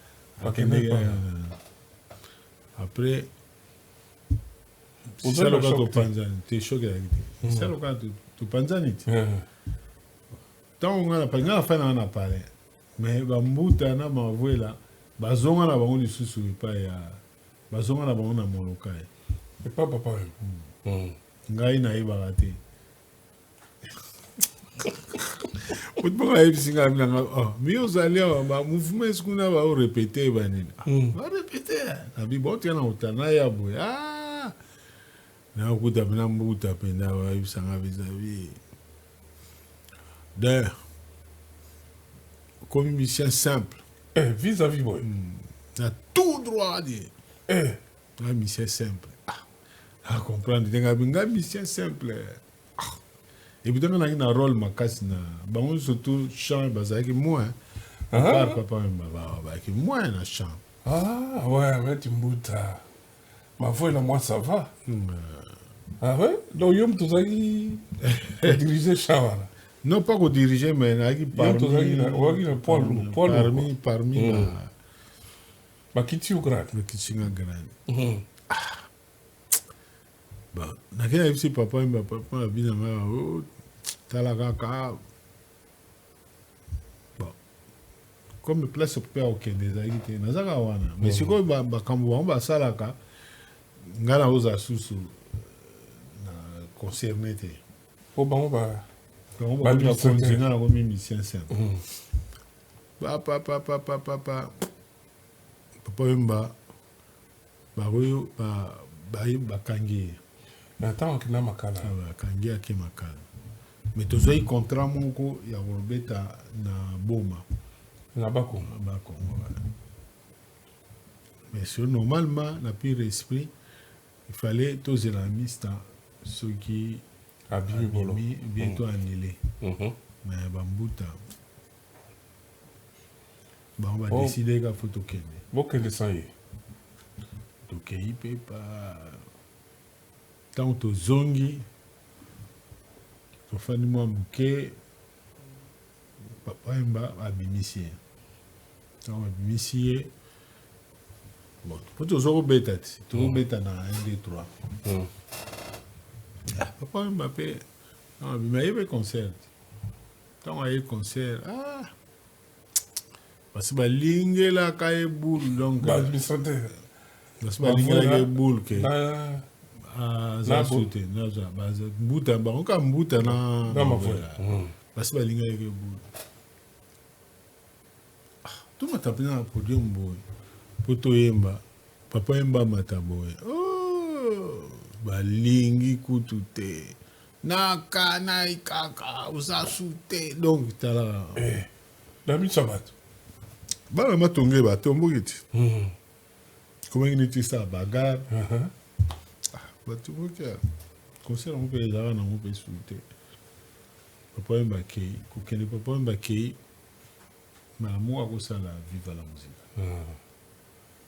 akendeki. Après saloka topanzani te, choc ezalaki te, saloka topanzani te. Ntango nga nafai nanga na palais, mais bambuta na Mavuela bazonga na bango lisusu epai ya, bazonga na bango na Molokai.
Epa Papa Wemba.
Ngai nayebaka te. Moto moko ayebisi ngai nanga: "Oh, mi ozali awa, bamouvement esi kuna baorépéter banini, barépéter." Nabi baotika na kotala naya boye, nakokuta mpena Mbuta mpenza bayebisanga vis-à-vis d'ailleurs komi musicien simple.
Eh, vis-à-vis boye.
Na tout droit de nga musicien simple. Ah, comprendre te, nga nga musicien simple. Ah. Et puis ntango nangi na rôle makasi na bango, surtout chant bazalaki moins.
Ah.
Papa bazalaki moins na chant.
Ah ouais, mais Mbuta, Mavuela, moi ça va. Ah ouais, donc yo moto ozalaki kodiriger chant wana?
Non, pas kodiriger, mais nayaki
parmi. Ozalaki na poids lourd.
Parmi
Bakiti yo grade.
Bakiti nga grade. Bon, nakei nayebisi Papa Wemba. Papa abi na ngai: "Tala kaka." Bon, comme place mpe ya kokende ezalaki te, naza kaka wana. Mais sikoyo makambo bango basalaka, ngai nakozala susu na concerné te.
Po bango ba
Bango bakonzi, nga nakomi musicien simple. Papapapapapa, Papa Wemba bakoyo bakangi ye.
Na ntango akenda Makala.
Bakangi, ake Makala, mais tozwaki contrat moko ya kobeta na Boma.
Na Bakongo.
Bakongo. Mais sur normalement, na pire esprit, il fallait tozela mista soki
abimi.
Bientôt annulé. Mais bambuta bango badécider ka faut tokende.
Bokende sans ye.
Tokei mpe pa ntango tozongi, tofandi mwa moke, Papa Wemba abimisi ye. Ntango abimisi ye, Bon, po toza kobeta ti tozobeta na 1 2 3. Ah, Papa Wemba mpe abima, aye mpe concert. Ntango aye concert, ah, basi balingelaka ye boule, donc
Baadministrateur.
Basi balingelaka ye boule ke
Na
aza su te, mbuta bango kaka, mbuta na
na Mavuela.
Basi balingaki ye boule. Tomata mpenza na podium boye mpo toyemba, Papa Wemba amata boye, oh, balingi kutu te, naka nai kaka oza su te, donc talaka.
Eh, na miso ya bato.
Bana Matonge batomboki ti komaki neti esala bagarre. Batomboki. Concert yango mpe ezalaka nango mpe su te. Papa Wemba akei, kokende Papa Wemba akei mbala moko akosala Viva la Musica.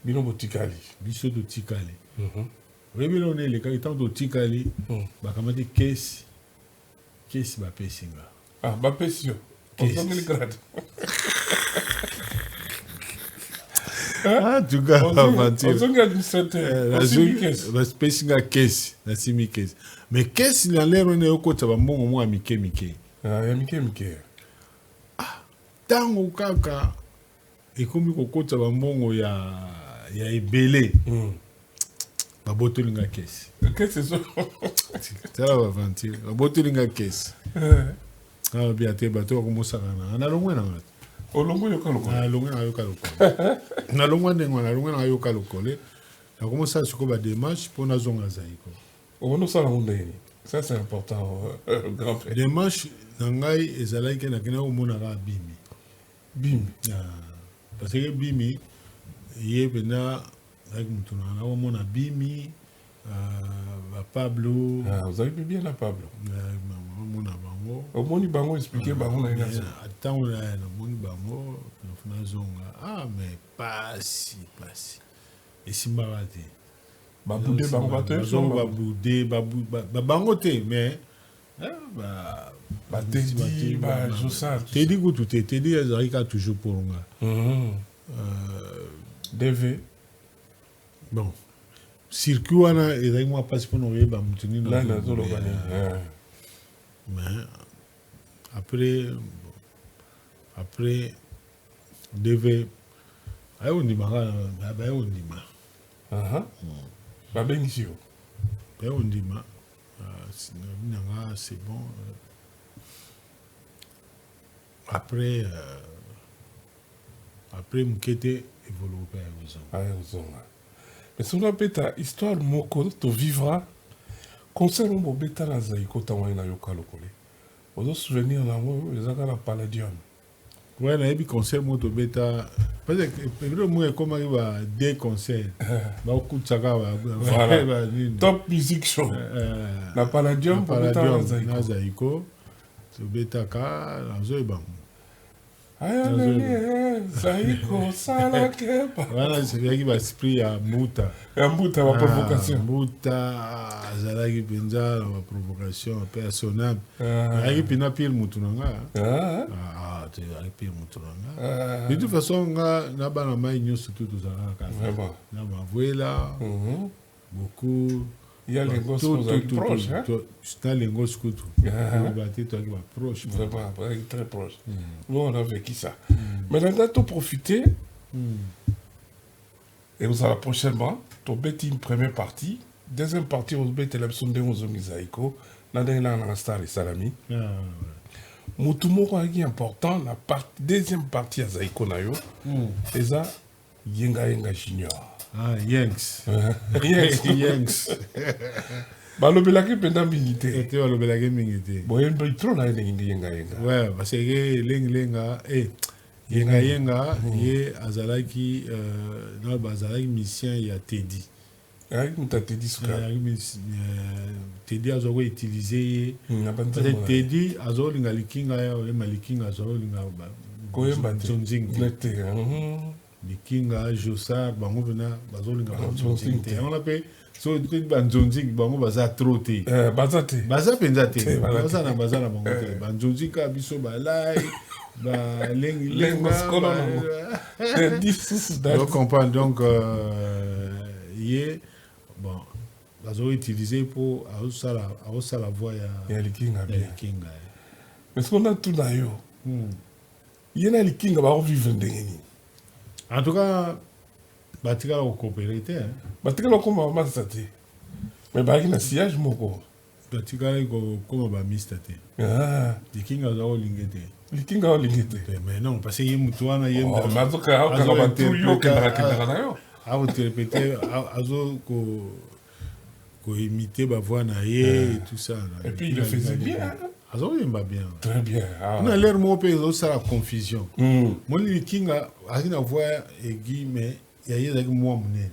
Bino botikali.
Biso totikali. Oyebi eloko nde elekaki? Ntango totikali, bakamati kesi, kesi bapesi nga.
Ah, bapesi yo. Ozongeli grade.
En tout cas, aventure.
Ozongi administrateur, osimbi kesi.
Bapesi nga kesi, nasimbi kesi, mais kesi na lero wana eyokotisa bambongo moko ya mike mike.
Ah, ya mike mike.
Ntango kaka ekomi kokotisa bambongo ya ebele, babotoli nga kesi.
Kesi ezo
Tala baaventure, babotoli nga kesi. Alobi ate bato bakomosaka na nalongwe nanga te.
Olongwe Yoka Lokole.
Nalongwe na Yoka Lokole, nalongwa ndenge wana, nalongwe na Yoka Lokole, nakomosala sikoyo badémarche mpo nazonga Zaiko.
Obanda osala yango ndenge nini? Ça, c'est important, grand frère.
Démarche na ngai ezalaki ke nakendaki komonaka Bimi.
Bimi.
Ah, parce que Bimi ye mpenza azalaki motu na nakomona Bimi, bapablo.
Ah, ozali mpe bien na Pablo.
Omona bango.
Omoni bango, explique bango na ye nazo.
Ntango namoni bango, nazonga. Ah, mais pasi pasi, esimbaka te.
Babude bango, bato.
Bazonga babude bango te, mais
Batedi, bajosa.
Tedi kutu te, Tedi azalaki kaka toujours pour nga.
DV.
Bon, circuit wana ezalaki mwa mpasi mpona koyeba motu nini.
Nani azoloba nini.
Mais après, bon, après DV aye kondima kaka, baye kondima.
Babengisi yo.
Baye kondima nanga, c'est bon. Après moke te, Evoloko mpe aye kozonga.
Aye kozonga, mais soki abeta histoire moko, tovivra concert oyo bobeta na Zaiko ntango wana na Yoka Lokole, ozo souvenir nango? Ezaka na Palladium.
Ouais, nayebi concert moko tobeta, parce que eloko moko ekomaki ba deux concert bakutisaka.
Voilà. Top Music Show na Palladium, bobeta na Zaiko.
Na Zaiko tobetaka, nazoyeba.
Zaiko salakeba.
Wana ezalaki baesprit ya mbuta.
Ya mbuta, baprovocation.
Mbuta azalaki mpenza na baprovocation mpe ya sonam. Azalaki mpena pire mutu na nga, azalaki pire mutu na nga. De toute façon, nga na bana mai nyonso tu tozalaka kaka na Mavuela beaucoup.
Ya Lengos, proche.
Na Lengos kutu ba te, toyaki baproche.
Vraiment très proche. Nous, on a vécu ça. Maintenant, to profiter et ozala prochainement, tobeti une première partie, deuxième partie ozobetela biso ndenge ozongi Zaiko na ndenge nanga star esalami. Motu moko ayaki important na deuxième partie ya Zaiko na yo, eza Yenga Yenga Junior.
Ah, Yengs. Yengs.
Balobelaki mpenza mingi te.
Te, balobelaki mingi te.
Boyembi trop na ye ndenge Yenga Yenga.
Ouais, parce que Lengi Lenga, Yenga Yenga, ye azalaki na bazalaki musicien ya Tedi.
Ayaki moto ya Tedi Sukari.
Tedi azwa koutiliser ye parce que Tedi azolinga Likinga, ya oyemba Likinga, azolinga
koyemba te.
Nzonzing
te.
Likinga, Josar, bango mpena bazolinga banzonzing te. Yango wana mpe so banzonzing bango baza trop te.
Baza te.
Baza mpenza te, baza na bango te. Banzonzing kaka biso balai balengilenga, comprendre. Donc Ye, bon, bazo utiliser mpo azosala voix ya
Ya Likinga.
Ya
Bien.
Likinga.
Mais soki natuna yo, ye na Likinga bakovivre ndenge nini?
En tout cas, batikala kocoopérer te, hein.
Batikala kokoma bamasta te, mais bazalaki na sillage moko.
Batikali kokoma bamista te.
Ah,
Likinga aza kolinge te.
Likinga olingi te?
Mais non, parce que ye mutu wana, ye
Oh, mais azokanga batu, yo okendaka kendaka na yo.
Akointerpréter, azo koimiter bavoix na ye et tout ça.
Et puis il le faisait bien, hein.
Azoyemba bien.
Très bien, ah.
Na l'heure moko mpe ezosala confusion. Moni, Likinga azalaki na voix aigu, mais ya ye ezalaki mwa monene.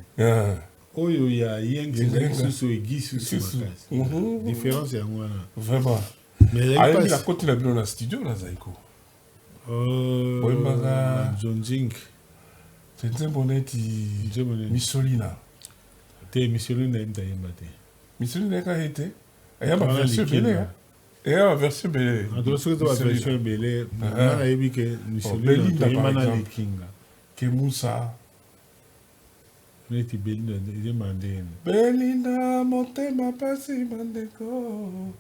Oyo ya Yeng ezalaki susu aigu susu
Susu.
makasi. Différence yango wana.
Vraiment.
Mais ezalaki
Ayembi
pasi.
na koti na bino na studio nazali ko Oyembaka-
Nzonzing.
Te, nzembo neti
Nzembo nini?
Misolina.
Te, Misolina ye mutu ayemba te.
Misolina eka ye te, eya
Wana
baversion
Likinga.
ebele, eya baversion ebele.
En tout cas, soki eza baversion ebele, nga nayebi ke Misolina
Belinda, par
toyemba na
exemple.
Likinga.
Ke Musa.
Neti Belinda, eyemba ndenge?
Belinda, motema pasi, bandeko,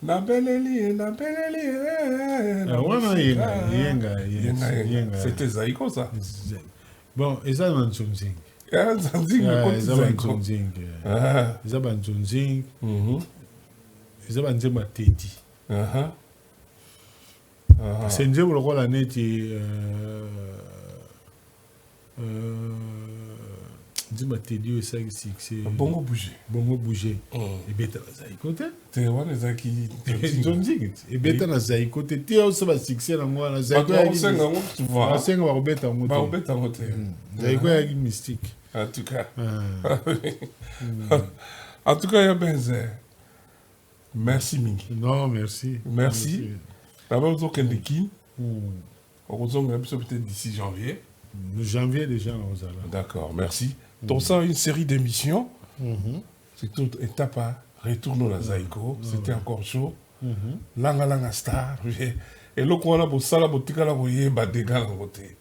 nabeleli ye, nabeleli ye na
Ah, wana
mosika.
Yenga, Yenga.
Yenga, Yenga.
Yenga.
C'était Zaiko, ça.
Bon, eza na nzonzing.
Ya Nzanzingi.
Ah,
Ekoti
eza
Zaiko.
banzonzing.
Ah.
Eza banzonzing. Eza banzembo ya Tedi.
Aha. Ah.
Se nzembo lokola neti nzembo ya Tedi oyo esalaki succès.
Bongo Bouger.
Bongo Bouger ebeta na Zaiko te.
Te, wana ezalaki
Nzonzing ebeta na Zaiko te, te osa basuccès nango wana.
Bato bakosenga yango souvent.
Basenga, bakobeta yango te.
Bakobeta yango te.
Zaiko eyaki mystique.
En tout cas.
Ah.
En tout cas, ya Benze, merci mingi.
Non, merci.
Merci. D'abord ozokende Kine, okozonga biso peut-être d'ici janvier.
Janvier déjà nakozala.
D'accord, merci. Donc ça, une série d'émissions, c'est toute étape à retourne na Zaiko, c'était encore chaud. Langa Langa Star, eloko wana bosala, botikala koyeba dega nango te.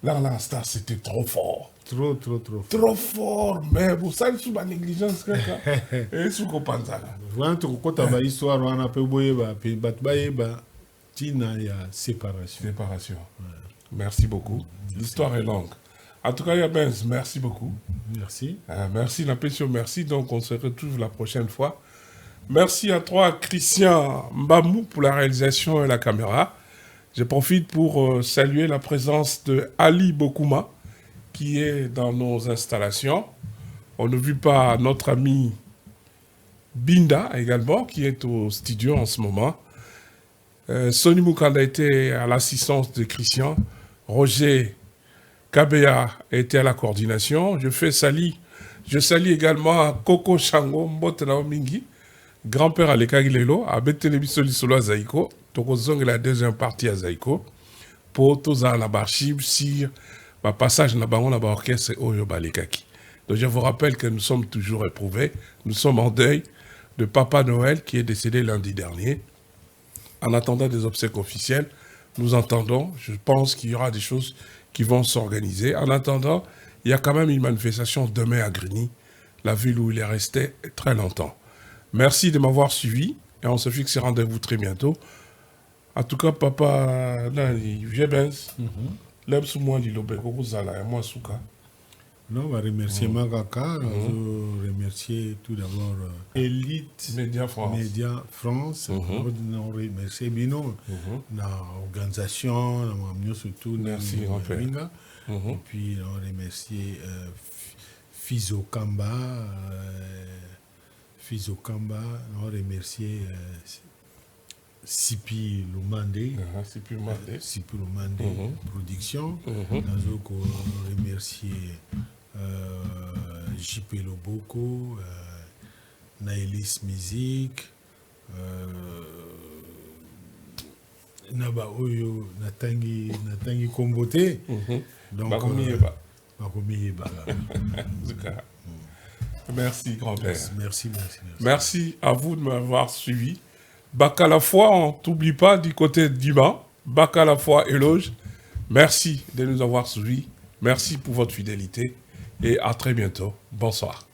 Langa Langa Star, c'était trop fort.
Trop, trop, trop.
Trop fort, mais bosali su banégligence kaka, esu kopanzana.
Wana tokokɔta bahistoire wana mpe boyeba mpe bato bayeba ntina ya séparation.
Séparation. Merci beaucoup. L'histoire est longue. En tout cas, Yabens, merci beaucoup.
Merci.
Merci, Napesio, merci. Donc, on se retrouve la prochaine fois. Merci à toi, Christian Mbamou, pour la réalisation et la caméra. Je profite pour saluer la présence de Ali Bokouma, qui est dans nos installations. On ne vit pas notre ami Binda également, qui est au studio en ce moment. Sonny Mukanda était à l'assistance de Christian. Roger Kabea était à la coordination. Je fais sali. Je salue également Coco Chango, Mbotela Mingi, grand-père Aleka Gilelo, abeteli biso lisolo ya Zaiko. Tokozongela la deuxième partie à Zaiko. Po tozala na archive sur ba passage na bango na ba orchestre oyo balekaki. Donc je vous rappelle que nous sommes toujours éprouvés. Nous sommes en deuil de Papa Noël qui est décédé lundi dernier. En attendant des obsèques officielles, nous entendons, je pense qu'il y aura des choses qui vont s'organiser. En attendant, il y a quand même une manifestation demain à Grigny, la ville où il est resté très longtemps. Merci de m'avoir suivi et on se fixe rendez-vous très bientôt. En tout cas, papa nani, Jebens, lem su mwa liloba ekokozala ya mwa suka.
Non, ba remerciement kaka, nazo remercier tout d'abord Elite
Média France.
Média France. Na remercier bino na organisation na makambo nyonso tout.
Merci, grand-père.
Minga. Et puis on remercier Fizo Kamba, Fizo Kamba, on remercier Sipi Lumande.
Sipi Lumande.
Sipi Lumande Production. Nazo ko remercier JP Loboko, Naelis Music, na ba oyo natangi kombo te. Donc
Bakomiyeba.
Bakomiyeba.
En tout cas, merci, grand-père.
Merci, merci, merci.
Merci à vous de m'avoir suivi. Bac à la fois, on t'oublie pas du côté d'Iba. Bac à la fois, éloge. Merci de nous avoir suivis. Merci pour votre fidélité. Et à très bientôt. Bonsoir.